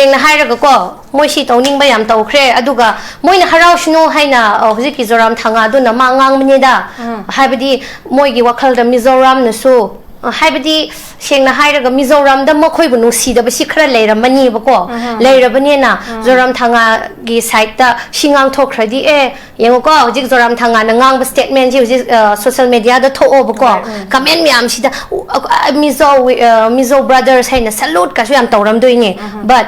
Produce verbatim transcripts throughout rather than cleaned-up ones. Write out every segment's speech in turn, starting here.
ꯁꯦꯡꯅ ꯍꯥꯏꯔꯒꯀꯣ, ꯃꯣꯏ ꯁꯤ ꯇꯧꯅꯤꯡꯕ ꯌꯥꯝ ꯇꯧꯈ꯭ꯔꯦ, ꯑꯗꯨꯒ ꯃꯣꯏꯅ ꯍꯔꯥꯎꯁꯅꯨ ꯍꯥꯏꯅ, ꯑ, ꯍꯧꯖꯤꯛꯀꯤ ꯖꯣꯔꯥꯝ ꯊꯪꯒꯥꯗꯨꯅ ꯃꯥ ꯉꯥꯡꯕꯅꯤꯗ꯫ ꯍꯥꯏꯕꯗꯤ ꯃꯣꯏꯒꯤ ꯋꯥꯈꯜꯗ ꯃꯤꯖꯣꯔꯥꯝꯅꯁꯨ, ꯑ, ꯍꯥꯏꯕꯗꯤ ꯁꯦꯡꯅ ꯍꯥꯏꯔꯒ ꯃꯤꯖꯣꯔꯥꯝꯗ ꯃꯈꯣꯏꯕꯨ ꯅꯨꯡꯁꯤꯗꯕꯁꯤ ꯈꯔ ꯂꯩꯔꯝꯃꯅꯤꯕꯀꯣ꯫ ꯂꯩꯔꯕꯅꯤꯅ ꯖꯣꯔꯥꯝ ꯊꯪꯒꯥꯒꯤ side ꯇ ꯁꯤ ꯉꯥꯡꯊꯣꯛꯈ꯭ꯔꯗꯤ, ꯑꯦ, ꯌꯦꯡꯉꯨꯀꯣ, ꯍꯧꯖꯤꯛ ꯖꯣꯔꯥꯝ ꯊꯪꯒꯥꯅ ꯉꯥꯡꯕ statement ꯁꯤ ꯍꯧꯖꯤꯛ, ꯑ, social media ꯗ ꯊꯣꯛꯑꯣꯕꯀꯣ꯫ Comment ꯃꯌꯥꯝꯁꯤꯗ, "ꯎ, ꯑ, ꯑ, ꯃꯤꯖꯣ, ꯋꯤ-, ꯑ, ꯃꯤꯖꯣ brothers" ꯍꯥꯏꯅ salute ꯀꯁꯨ ꯌꯥꯝ ꯇꯧꯔꯝꯗꯣꯏꯅꯦ꯫ But,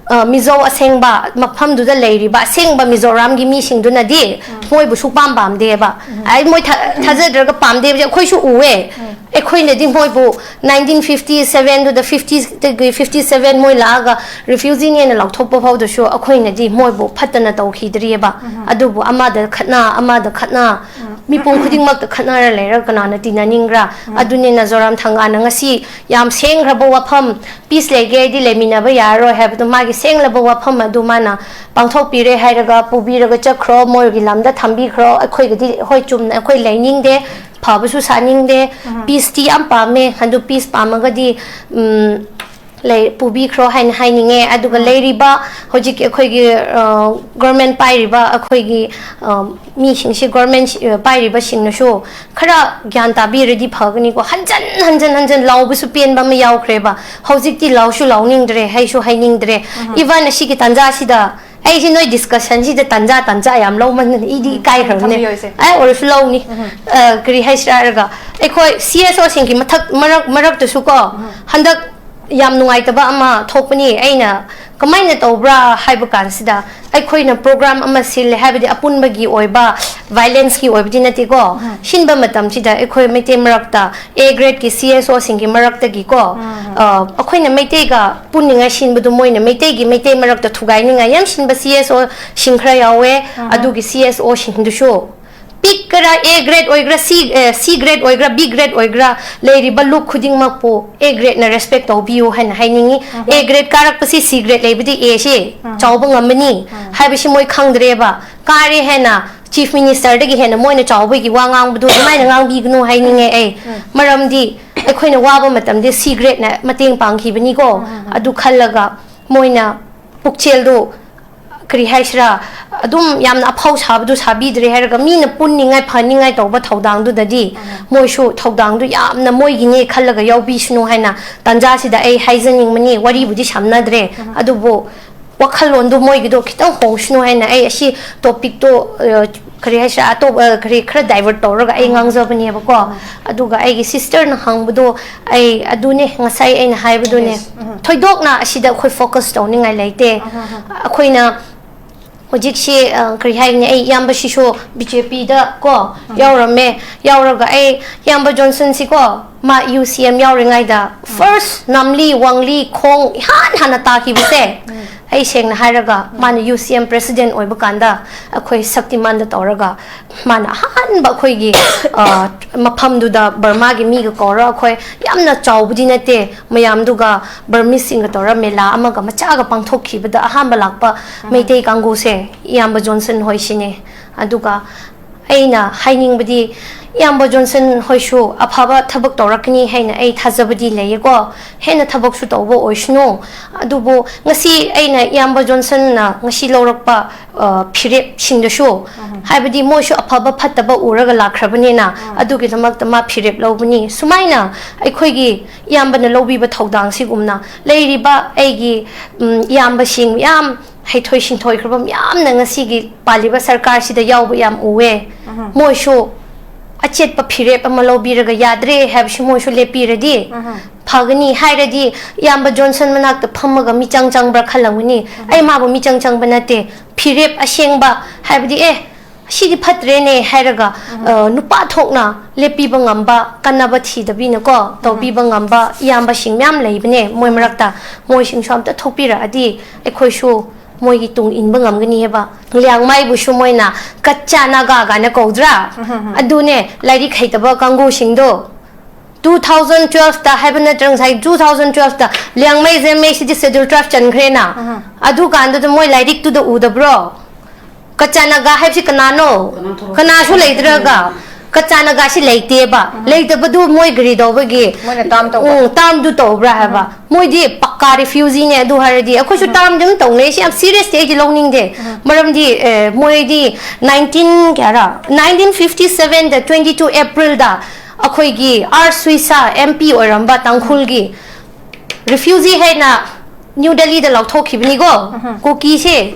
ꯑ, ꯃꯤꯖꯣ ꯑꯁꯦꯡꯕ ꯃꯐꯝꯗꯨꯗ ꯂꯩꯔꯤꯕ ꯑꯁꯦꯡꯕ ꯃꯤꯖꯣꯔꯥꯝꯒꯤ ꯃꯤꯁꯤꯡꯗꯨꯅꯗꯤ ꯃꯣꯏꯕꯨ ꯁꯨꯛꯄꯥꯝ ꯄꯥꯝꯗꯦꯕ꯫ ꯑꯩ ꯃꯣꯏ ꯊꯥ-, ꯊꯥꯖꯗ꯭ꯔꯒ ꯄꯥꯝꯗꯦꯕꯁꯦ ꯑꯩꯈꯣꯏꯁꯨ ꯎꯋꯦ꯫ ꯑꯩꯈꯣꯏꯅꯗꯤ ꯃꯣꯏꯕꯨ nineteen fifty seven ꯗꯨꯗ, fifty ꯗꯒꯤ fifty seven ꯃꯣꯏ ꯂꯥꯛꯑꯒ refugee ꯅꯦꯅ ꯂꯥꯎꯊꯣꯛꯄ ꯐꯥꯎꯗꯁꯨ ꯑꯩꯈꯣꯏꯅꯗꯤ ꯃꯣꯏꯕꯨ ꯐꯠꯇꯅ ꯇꯧꯈꯤꯗ꯭ꯔꯤꯑꯕ꯫ ꯑꯗꯨꯕꯨ ꯑꯃꯗ ꯈꯠꯅ, ꯑꯃꯗ ꯈꯠꯅ, ꯃꯤꯄꯨꯝ ꯈꯨꯗꯤꯡꯃꯛꯇ ꯈꯠꯅꯔ ꯂꯩꯔꯒ ꯀꯅꯥꯅ ꯇꯤꯟꯅꯅꯤꯡꯒ꯭ꯔꯥ? ꯑꯗꯨꯅꯤꯅ ꯖꯣꯔꯥꯝ ꯊꯪꯒꯥꯅ ꯉꯁꯤ ꯌꯥꯝ ꯁꯦꯡꯈ꯭ꯔꯕ ꯋꯥꯐꯝ, "Peace ꯂꯩꯒꯦ ꯍꯥꯏꯗꯤ ꯂꯩꯃꯤꯟꯅꯕ ꯌꯥꯔꯔꯣꯏ" ꯍꯥꯏꯕꯗꯣ, ꯃꯥꯒꯤ ꯁꯦꯡꯂꯕ ꯋꯥꯐꯝ ꯑꯗꯨ ꯃꯥꯅ ꯄꯥꯡꯊꯣꯛꯄꯤꯔꯦ ꯍꯥꯏꯔꯒ ꯄꯨꯕꯤꯔꯒ ꯆꯠꯈ꯭ꯔꯣ, ꯃꯣꯏꯒꯤ ꯂꯝꯗ ꯊꯝꯕꯤꯈ꯭ꯔꯣ꯫ ꯑꯩꯈꯣꯏꯒꯗꯤ, ꯍꯣꯏ, ꯆꯨꯝꯅ ꯑꯩꯈꯣꯏ ꯂꯩꯅꯤꯡꯗꯦ, ꯐꯕꯁꯨ ꯁꯥꯅꯤꯡꯗꯦ, peace ꯇꯤ ꯌꯥꯝ ꯄꯥꯝꯃꯦ꯫ ꯑꯗꯨ peace ꯄꯥꯝꯃꯒꯗꯤ, ꯎꯝ, ꯂꯩ-, ꯄꯨꯕꯤꯈ꯭ꯔꯣ ꯍꯥꯏꯅ ꯍꯥꯏꯅꯤꯡꯉꯦ꯫ ꯑꯗꯨꯒ ꯂꯩꯔꯤꯕ ꯍꯧꯖꯤꯛꯀꯤ ꯑꯩꯈꯣꯏꯒꯤ, ꯑ, government ꯄꯥꯏꯔꯤꯕ ꯑꯩꯈꯣꯏꯒꯤ, ꯑ, ꯃꯤꯁꯤꯡꯁꯤ, government ꯁꯤ, ꯑ, ꯄꯥꯏꯔꯤꯕꯁꯤꯡꯅꯁꯨ ꯈꯔ ꯒ꯭ꯌꯥꯟ ꯇꯥꯕꯤꯔꯗꯤ ꯐꯒꯅꯤꯀꯣ꯫ ꯍꯟꯖꯟ, ꯍꯟꯖꯟ, ꯍꯟꯖꯟ ꯂꯥꯎꯕꯁꯨ ꯄꯦꯟꯕ ꯑꯃ ꯌꯥꯎꯈ꯭ꯔꯦꯕ꯫ ꯍꯧꯖꯤꯛꯇꯤ ꯂꯥꯎꯁꯨ ꯂꯥꯎꯅꯤꯡꯗ꯭ꯔꯦ, ꯍꯩꯁꯨ ꯍꯩꯅꯤꯡꯗ꯭ꯔꯦ꯫ Even ꯑꯁꯤꯒꯤ ꯇꯥꯟꯖꯥꯁꯤꯗ ꯑꯩꯁꯦ ꯅꯣꯏ discussion ꯁꯤꯗ ꯇꯥꯟꯖꯥ, ꯇꯥꯟꯖꯥ ꯌꯥꯝ ꯂꯧꯃꯟꯗꯅ ꯏꯗꯤ ꯏꯀꯥꯏꯈ꯭ꯔꯕꯅꯦ꯫ ꯊꯝꯕꯤꯌꯣ ꯏꯆꯦ꯫ ꯑꯩ ꯑꯣꯏꯔꯁꯨ ꯂꯧꯅꯤ꯫ ꯑ, ꯀꯔꯤ ꯍꯥꯏꯁꯤꯔꯥ ꯍꯥꯏꯔꯒ, ꯑꯩꯈꯣꯏ C S O ꯁꯤꯡꯒꯤ ꯃꯊꯛ, ꯃꯔꯛ, ꯃꯔꯛꯇꯁꯨ ꯀꯣ, ꯍꯟꯗꯛ ꯌꯥꯝ ꯅꯨꯡꯉꯥꯏꯇꯕ ꯑꯃ ꯊꯣꯛꯄꯅꯤ꯫ ꯑꯩꯅ ꯀꯃꯥꯏꯅ ꯇꯧꯕ꯭ꯔꯥ ꯍꯥꯏꯕ ꯀꯥꯟꯁꯤꯗ, ꯑꯩꯈꯣꯏꯅ program ꯑꯃ ꯁꯤꯜꯂꯦ, ꯍꯥꯏꯕꯗꯤ ꯑꯄꯨꯟꯕꯒꯤ ꯑꯣꯏꯕ violence ꯀꯤ ꯑꯣꯏꯕꯗꯤ ꯅꯠꯇꯦꯀꯣ꯫ ꯁꯤꯟꯕ ꯃꯇꯝꯁꯤꯗ ꯑꯩꯈꯣꯏ ꯃꯩꯇꯩ ꯃꯔꯛꯇ A grade ꯀꯤ C S O ꯁꯤꯡꯒꯤ ꯃꯔꯛꯇꯒꯤꯀꯣ, ꯑ, ꯑꯩꯈꯣꯏꯅ ꯃꯩꯇꯩꯒ ꯄꯨꯟꯅꯤꯡꯉꯥꯏ ꯁꯤꯟꯕꯗꯨ ꯃꯣꯏꯅ ꯃꯩꯇꯩꯒꯤ ꯃꯩꯇꯩ ꯃꯔꯛꯇ ꯊꯨꯒꯥꯏꯅꯤꯡꯉꯥꯏ ꯌꯥꯝ ꯁꯤꯟꯕ C S O ꯁꯤꯡ ꯈꯔ ꯌꯥꯎꯋꯦ꯫ ꯑꯗꯨꯒꯤ C S O ꯁꯤꯡꯗꯨꯁꯨ ꯄꯤꯛꯀꯔꯥ, A grade ꯑꯣꯏꯒꯦꯔꯥ, C, ꯑꯦ, C grade ꯑꯣꯏꯒꯦꯔꯥ, B grade ꯑꯣꯏꯒꯦꯔꯥ, ꯂꯩꯔꯤꯕ ꯂꯨꯞ ꯈꯨꯗꯤꯡꯃꯛꯄꯨ A grade ꯅ respect ꯇꯧꯕꯤꯌꯨ ꯍꯥꯏꯅ ꯍꯥꯏꯅꯤꯡꯉꯤ꯫ A grade ꯀꯥꯔꯛꯄꯁꯤ C grade ꯂꯩꯕꯗꯤ A ꯁꯤ ꯆꯥꯎꯕ ꯉꯝꯃꯅꯤ ꯍꯥꯏꯕꯁꯤ ꯃꯣꯏ ꯈꯪꯗ꯭ꯔꯦꯕ꯫ ꯀꯥꯔꯦ ꯍꯥꯏꯅ Chief Minister ꯗꯒꯤ ꯍꯦꯟꯅ ꯃꯣꯏꯅ ꯆꯥꯎꯕꯒꯤ ꯋꯥ ꯉꯥꯡꯕꯗꯨ ꯑꯗꯨꯃꯥꯏꯅ ꯉꯥꯡꯕꯤꯒꯅꯨ ꯍꯥꯏꯅꯤꯡꯉꯦ ꯑꯩ꯫ ꯃꯔꯝꯗꯤ ꯑꯩꯈꯣꯏꯅ ꯋꯥꯕ ꯃꯇꯝꯗꯤ C grade ꯅ ꯃꯇꯦꯡ ꯄꯥꯡꯈꯤꯕꯅꯤꯀꯣ꯫ ꯑꯗꯨ ꯈꯜꯂꯒ ꯃꯣꯏꯅ ꯄꯨꯛꯆꯦꯜꯗꯨ ꯀꯔꯤ ꯍꯥꯏꯁꯤꯔꯥ, ꯑꯗꯨꯝ ꯌꯥꯝꯅ ꯑꯐꯥꯎ ꯁꯥꯕꯗꯨ ꯁꯥꯕꯤꯗ꯭ꯔꯦ ꯍꯥꯏꯔꯒ ꯃꯤꯅ ꯄꯨꯟꯅꯤꯡꯉꯥꯏ ꯐꯅꯤꯡꯉꯥꯏ ꯇꯧꯕ ꯊꯧꯗꯥꯡꯗꯨꯗꯗꯤ ꯃꯣꯏꯁꯨ ꯊꯧꯗꯥꯡꯗꯨ ꯌꯥꯝꯅ ꯃꯣꯏꯒꯤꯅꯦ ꯈꯜꯂꯒ ꯌꯥꯎꯕꯤꯁꯅꯨ ꯍꯥꯏꯅ ꯇꯥꯟꯖꯥꯁꯤꯗ ꯑꯩ ꯍꯥꯏꯖꯅꯤꯡꯕꯅꯤ꯫ ꯋꯥꯔꯤꯕꯨꯗꯤ ꯁꯝꯅꯗ꯭ꯔꯦ, ꯑꯗꯨꯕꯨ ꯋꯥꯈꯜꯂꯣꯟꯗꯣ ꯃꯣꯏꯒꯤꯗꯣ ꯈꯤꯇꯪ ꯍꯣꯡꯁꯅꯨ ꯍꯥꯏꯅ ꯑꯩ ꯑꯁꯤ ꯇꯣꯄꯤꯛꯇꯣ, ꯑ, ꯀꯔꯤ ꯍꯥꯏꯁꯤꯔꯥ, ꯑꯇꯣꯞꯄ, ꯑ, ꯀꯔꯤ ꯈꯔ ꯗꯥꯏꯚꯔꯠ ꯇꯧꯔꯒ ꯑꯩ ꯉꯥꯡꯖꯕꯅꯦꯕꯀꯣ꯫ ꯑꯗꯨꯒ ꯑꯩꯒꯤ ꯁꯤꯁꯇꯔꯅ ꯍꯪꯕꯗꯣ, ꯑꯩ ꯑꯗꯨꯅꯦ ꯉꯁꯥꯏ ꯑꯩꯅ ꯍꯥꯏꯕꯗꯨꯅꯦ, ꯊꯣꯏꯗꯣꯛꯅ ꯑꯁꯤꯗ ꯑꯩꯈꯣꯏ ꯐꯣꯀꯁ ꯇꯧꯅꯤꯡꯉꯥꯏ ꯂꯩꯇꯦ꯫ ꯑꯩꯈꯣꯏꯅ ꯍꯧꯖꯤꯛꯁꯤ, ꯑ, ꯀꯔꯤ ꯍꯥꯏꯒꯅꯤ, ꯑꯩ ꯏꯌꯥꯝꯕꯁꯤꯁꯨ ꯕꯤ ꯖꯦ ꯄꯤꯗ ꯀꯣ ꯌꯥꯎꯔꯝꯃꯦ꯫ ꯌꯥꯎꯔꯒ ꯑꯩ ꯏꯌꯥꯝꯕ ꯖꯣꯟꯁꯟꯁꯤꯀꯣ, ꯃꯥ ꯌꯨ ꯁꯤ ꯑꯦꯝ ꯌꯥꯎꯔꯤꯉꯩꯗ ꯐꯥꯔꯁ ꯅꯥꯝꯂꯤ ꯋꯥꯡꯂꯤ ꯈꯣꯡ ꯏꯍꯥꯟ ꯍꯥꯟꯅ ꯇꯥꯈꯤꯕꯁꯦ, ꯑꯩ ꯁꯦꯡꯅ ꯍꯥꯏꯔꯒ, ꯃꯥꯅ ꯌꯨ ꯁꯤ ꯑꯦꯝ ꯄ꯭ꯔꯦꯁꯤꯗꯦꯟ ꯑꯣꯏꯕ ꯀꯥꯟꯗ ꯑꯩꯈꯣꯏ ꯁꯛꯇꯤꯃꯥꯟꯗ ꯇꯧꯔꯒ ꯃꯥꯅ ꯑꯍꯥꯟꯕ ꯑꯩꯈꯣꯏꯒꯤ, ꯑ, ꯃꯐꯝꯗꯨꯗ ꯕꯔꯃꯥꯒꯤ ꯃꯤꯒ ꯀꯧꯔ ꯑꯩꯈꯣꯏ ꯌꯥꯝꯅ ꯆꯥꯎꯕꯗꯤ ꯅꯠꯇꯦ, ꯃꯌꯥꯝꯗꯨꯒ ꯕꯔꯃꯤꯁꯁꯤꯡꯒ ꯇꯧꯔ ꯃꯦꯂꯥ ꯑꯃꯒ ꯃꯆꯥꯒ ꯄꯥꯡꯊꯣꯛꯈꯤꯕꯗ ꯑꯍꯥꯟꯕ ꯂꯥꯛꯄ ꯃꯩꯇꯩ ꯀꯥꯡꯒꯨꯁꯦ ꯏꯌꯥꯝꯕ ꯖꯣꯟꯁꯟ ꯍꯣꯏꯁꯤꯅꯦ꯫ ꯑꯗꯨꯒ ꯑꯩꯅ ꯍꯥꯏꯅꯤꯡꯕꯗꯤ, ꯏꯌꯥꯝꯕ ꯖꯣꯟꯁꯟ ꯍꯣꯏꯁꯨ ꯑꯐꯕ ꯊꯕꯛ ꯇꯧꯔꯛꯀꯅꯤ ꯍꯥꯏꯅ ꯑꯩ ꯊꯥꯖꯕꯗꯤ ꯂꯩꯌꯦꯀꯣ꯫ ꯍꯦꯟꯅ ꯊꯕꯛꯁꯨ ꯇꯧꯕ ꯑꯣꯏꯁꯅꯨ꯫ ꯑꯗꯨꯕꯨ ꯉꯁꯤ ꯑꯩꯅ ꯏꯌꯥꯝꯕ ꯖꯣꯟꯁꯟꯅ ꯉꯁꯤ ꯂꯧꯔꯛꯄ, ꯑ, ꯐꯤꯔꯦꯞꯁꯤꯡꯗꯁꯨ, ꯍꯥꯏꯕꯗꯤ ꯃꯣꯏꯁꯨ ꯑꯐꯕ ꯐꯠꯇꯕ ꯎꯔꯒ ꯂꯥꯛꯈ꯭ꯔꯕꯅꯤꯅ, ꯑꯗꯨꯒꯤꯗꯃꯛꯇ ꯃꯥ ꯐꯤꯔꯦꯞ ꯂꯧꯕꯅꯤ꯫ ꯁꯨꯃꯥꯏꯅ ꯑꯩꯈꯣꯏꯒꯤ ꯏꯌꯥꯝꯕꯅ ꯂꯧꯕꯤꯕ ꯊꯧꯗꯥꯡꯁꯤꯒꯨꯝꯅ ꯂꯩꯔꯤꯕ ꯑꯩꯒꯤ, ꯎꯝ, ꯏꯌꯥꯝꯕꯁꯤꯡ ꯃꯌꯥꯝ ꯍꯩꯊꯣꯏ ꯁꯤꯡꯊꯣꯏꯈ꯭ꯔꯕ ꯃꯌꯥꯝꯅ ꯉꯁꯤꯒꯤ ꯄꯥꯜꯂꯤꯕ ꯁꯔꯀꯥꯔꯁꯤꯗ ꯌꯥꯎꯕ ꯌꯥꯝ ꯎꯋꯦ꯫ ꯃꯣꯏꯁꯨ ꯑꯆꯦꯠꯄ ꯐꯤꯔꯦꯞ ꯑꯃ ꯂꯧꯕꯤꯔꯒ ꯌꯥꯗ꯭ꯔꯦ ꯍꯥꯏꯕꯁꯤ ꯃꯣꯏꯁꯨ ꯂꯦꯞꯄꯤꯔꯗꯤ ꯐꯒꯅꯤ ꯍꯥꯏꯔꯗꯤ ꯏꯌꯥꯝꯕ ꯖꯣꯟꯁꯟ ꯃꯅꯥꯛꯇ ꯐꯝꯃꯒ ꯃꯤꯆꯪ ꯆꯪꯕ꯭ꯔꯥ ꯈꯜꯂꯝꯒꯅꯤ꯫ ꯑꯩ ꯃꯥꯕꯨ ꯃꯤꯆꯪ ꯆꯪꯕ ꯅꯠꯇꯦ꯫ ꯐꯤꯔꯦꯞ ꯑꯁꯦꯡꯕ ꯍꯥꯏꯕꯗꯤ, "ꯑꯦ, ꯑꯁꯤꯗꯤ ꯐꯠꯇ꯭ꯔꯦꯅꯦ" ꯍꯥꯏꯔꯒ, ꯑ, ꯅꯨꯄꯥ ꯊꯣꯛꯅ ꯂꯦꯞꯄꯤꯕ ꯉꯝꯕ, ꯀꯥꯟꯅꯕ ꯊꯤꯗꯕꯤꯅꯀꯣ ꯇꯧꯕꯤꯕ ꯉꯝꯕ ꯏꯌꯥꯝꯕꯁꯤꯡ ꯃꯌꯥꯝ ꯂꯩꯕꯅꯦ ꯃꯣꯏ ꯃꯔꯛꯇ꯫ ꯃꯣꯏꯁꯤꯡꯁꯨ ꯑꯝꯇ ꯊꯣꯛꯄꯤꯔꯛꯑꯗꯤ ꯑꯩꯈꯣꯏꯁꯨ ꯃꯣꯏꯒꯤ ꯇꯨꯡ ꯏꯟꯕ ꯉꯝꯒꯅꯤ ꯍꯥꯏꯕ꯫ ꯂꯤꯌꯥꯡꯃꯩꯕꯨꯁꯨ ꯃꯣꯏꯅ ꯀꯆꯥ ꯅꯥꯒꯥ ꯀꯥꯏꯅ ꯀꯧꯗ꯭ꯔꯥ? ꯑꯗꯨꯅꯦ ꯂꯥꯏꯔꯤꯛ ꯍꯩꯇꯕ ꯀꯥꯡꯒꯨꯁꯤꯡꯗꯣ꯫ Two thousand twelve ꯇ ꯍꯥꯏꯕ ꯅꯠꯇ꯭ꯔ ꯉꯁꯥꯏ two thousand twelve ꯇ ꯂꯤꯌꯥꯡꯃꯩ ꯖꯦꯃꯩꯁꯤꯗꯤ Schedule Tribe ꯆꯟꯈ꯭ꯔꯦꯅ? ꯑꯗꯨ ꯀꯥꯟꯗꯨꯗ ꯃꯣꯏ ꯂꯥꯏꯔꯤꯛꯇꯨꯗ ꯎꯗꯕ꯭ꯔꯣ? ꯀꯆꯥ ꯅꯥꯒꯥ ꯍꯥꯏꯕꯁꯤ ꯀꯅꯥꯅꯣ? ꯀꯅꯥꯁꯨ ꯂꯩꯇ꯭ꯔꯒ ꯀꯆꯥ ꯅꯥꯒꯥꯁꯤ ꯂꯩꯇꯦꯕ꯫ ꯂꯩꯇꯕꯗꯨ ꯃꯣꯏ ꯀꯔꯤ ꯇꯧꯕꯒꯤ? ꯃꯣꯏꯅ term ꯇꯧꯕ꯫ ꯎꯝ, term ꯗꯨ ꯇꯧꯕ꯭ꯔꯥ ꯍꯥꯏꯕ? ꯃꯣꯏꯗꯤ ꯄꯛꯀꯥ refugee ꯅꯦ ꯑꯗꯨ ꯍꯥꯏꯔꯗꯤ꯫ ꯑꯩꯈꯣꯏꯁꯨ term ꯗꯤ ꯑꯗꯨꯝ ꯇꯧꯅꯩ꯫ ꯁꯤ ꯌꯥꯝ serious ꯗꯤ ꯑꯩꯗꯤ ꯂꯧꯅꯤꯡꯗꯦ꯫ ꯃꯔꯝꯗꯤ, ꯑꯦ, ꯃꯣꯏꯗꯤ nineteen ꯀꯌꯥꯔꯥ? Nineteen fifty seven ꯗ twenty two April ꯗ ꯑꯩꯈꯣꯏꯒꯤ ꯑꯥꯔ ꯁꯨꯏꯁꯥ M P ꯑꯣꯏꯔꯝꯕ ꯇꯥꯡꯈꯨꯜꯒꯤ refugee ꯍꯥꯏꯅ New Delhi ꯗ ꯂꯥꯎꯊꯣꯛꯈꯤꯕꯅꯤꯀꯣ꯫ ꯀꯨꯀꯤꯁꯦ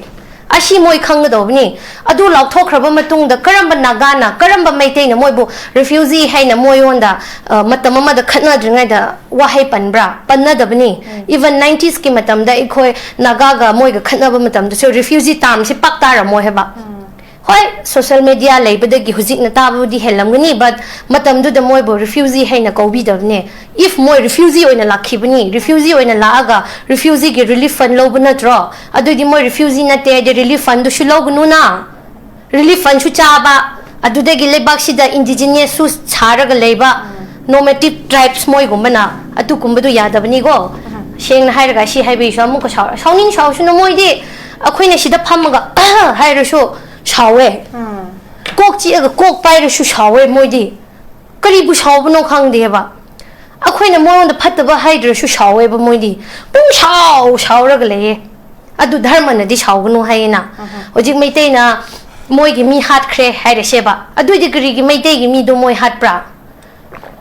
ꯑꯁꯤ ꯃꯣꯏ ꯈꯪꯒꯗꯧꯕꯅꯤ꯫ ꯑꯗꯨ ꯂꯥꯎꯊꯣꯛꯈ꯭ꯔꯕ ꯃꯇꯨꯡꯗ ꯀꯔꯝꯕ ꯅꯥꯒꯥꯅ, ꯀꯔꯝꯕ ꯃꯩꯇꯩꯅ ꯃꯣꯏꯕꯨ refugee ꯍꯥꯏꯅ ꯃꯣꯏꯉꯣꯟꯗ, ꯑ, ꯃꯇꯝ ꯑꯃꯗ ꯈꯠꯅꯗ꯭ꯔꯤꯉꯩꯗ ꯋꯥꯍꯩ ꯄꯟꯕ꯭ꯔꯥ? ꯄꯟꯅꯗꯕꯅꯤ꯫ Even nineties ꯀꯤ ꯃꯇꯝꯗ ꯑꯩꯈꯣꯏ ꯅꯥꯒꯥꯒ ꯃꯣꯏꯒ ꯈꯠꯅꯕ ꯃꯇꯝꯗꯁꯨ refugee term ꯁꯤ ꯄꯥꯛ ꯇꯥꯔꯝꯃꯣꯏ ꯍꯥꯏꯕ꯫ ꯍꯣꯏ, social media ꯂꯩꯕꯗꯒꯤ ꯍꯧꯖꯤꯛꯅ ꯇꯥꯕꯕꯨꯗꯤ ꯍꯦꯜꯂꯝꯒꯅꯤ, but ꯃꯇꯝꯗꯨꯗ ꯃꯣꯏꯕꯨ refugee ꯍꯥꯏꯅ ꯀꯧꯕꯤꯗꯕꯅꯦ꯫ If ꯃꯣꯏ refugee ꯑꯣꯏꯅ ꯂꯥꯛꯈꯤꯕꯅꯤ, refugee ꯑꯣꯏꯅ ꯂꯥꯛꯑꯒ refugee ꯒꯤ relief fund ꯂꯧꯕ ꯅꯠꯇ꯭ꯔꯣ? ꯑꯗꯨꯗꯤ ꯃꯣꯏ refugee ꯅꯠꯇꯦ ꯍꯥꯏꯗꯤ relief fund ꯗꯨꯁꯨ ꯂꯧꯒꯅꯨꯅ꯫ Relief fund ꯁꯨ ꯆꯥꯕ, ꯑꯗꯨꯗꯒꯤ ꯂꯩꯕꯥꯛꯁꯤꯗ indigenous ꯁꯨ ꯁꯥꯔꯒ ꯂꯩꯕ normative tribes ꯃꯣꯏꯒꯨꯝꯕꯅ ꯑꯗꯨꯒꯨꯝꯕꯗꯨ ꯌꯥꯗꯕꯅꯤꯀꯣ꯫ ꯁꯦꯡꯅ ꯍꯥꯏꯔꯒ ꯁꯤ ꯍꯥꯏꯕꯒꯤꯁꯨ ꯑꯃꯨꯛꯀ ꯁꯥꯎ-, ꯁꯥꯎꯅꯤꯡ ꯁꯥꯎꯁꯅꯨ, ꯃꯣꯏꯗꯤ ꯑꯩꯈꯣꯏꯅ ꯁꯤꯗ ꯐꯝꯃꯒ ꯍꯥꯏꯔꯁꯨ ꯁꯥꯎꯋꯦ꯫ ꯀꯣꯛ ꯆꯤꯛꯑꯒ ꯀꯣꯛ ꯄꯥꯏꯔꯁꯨ ꯁꯥꯎꯋꯦ ꯃꯣꯏꯗꯤ꯫ ꯀꯔꯤꯕꯨ ꯁꯥꯎꯕꯅꯣ ꯈꯪꯗꯦꯕ꯫ ꯑꯩꯈꯣꯏꯅ ꯃꯉꯣꯟꯗ ꯐꯠꯇꯕ ꯍꯥꯏꯗ꯭ꯔꯁꯨ ꯁꯥꯎꯋꯦꯕ ꯃꯣꯏꯗꯤ꯫ ꯄꯨꯡ ꯁꯥꯎ ꯁꯥꯎꯔꯒ ꯂꯩꯌꯦ꯫ ꯑꯗꯨ ꯙꯔꯃꯅꯗꯤ ꯁꯥꯎꯒꯅꯨ ꯍꯥꯏꯌꯦꯅ꯫ ꯍꯧꯖꯤꯛ ꯃꯩꯇꯩꯅ ꯃꯣꯏꯒꯤ ꯃꯤ ꯍꯥꯠꯈ꯭ꯔꯦ ꯍꯥꯏꯔꯁꯦꯕ꯫ ꯑꯗꯨꯏꯗꯤ ꯀꯔꯤꯒꯤ ꯃꯩꯇꯩꯒꯤ ꯃꯤꯗꯣ ꯃꯣꯏ ꯍꯥꯠꯄ꯭ꯔꯥ?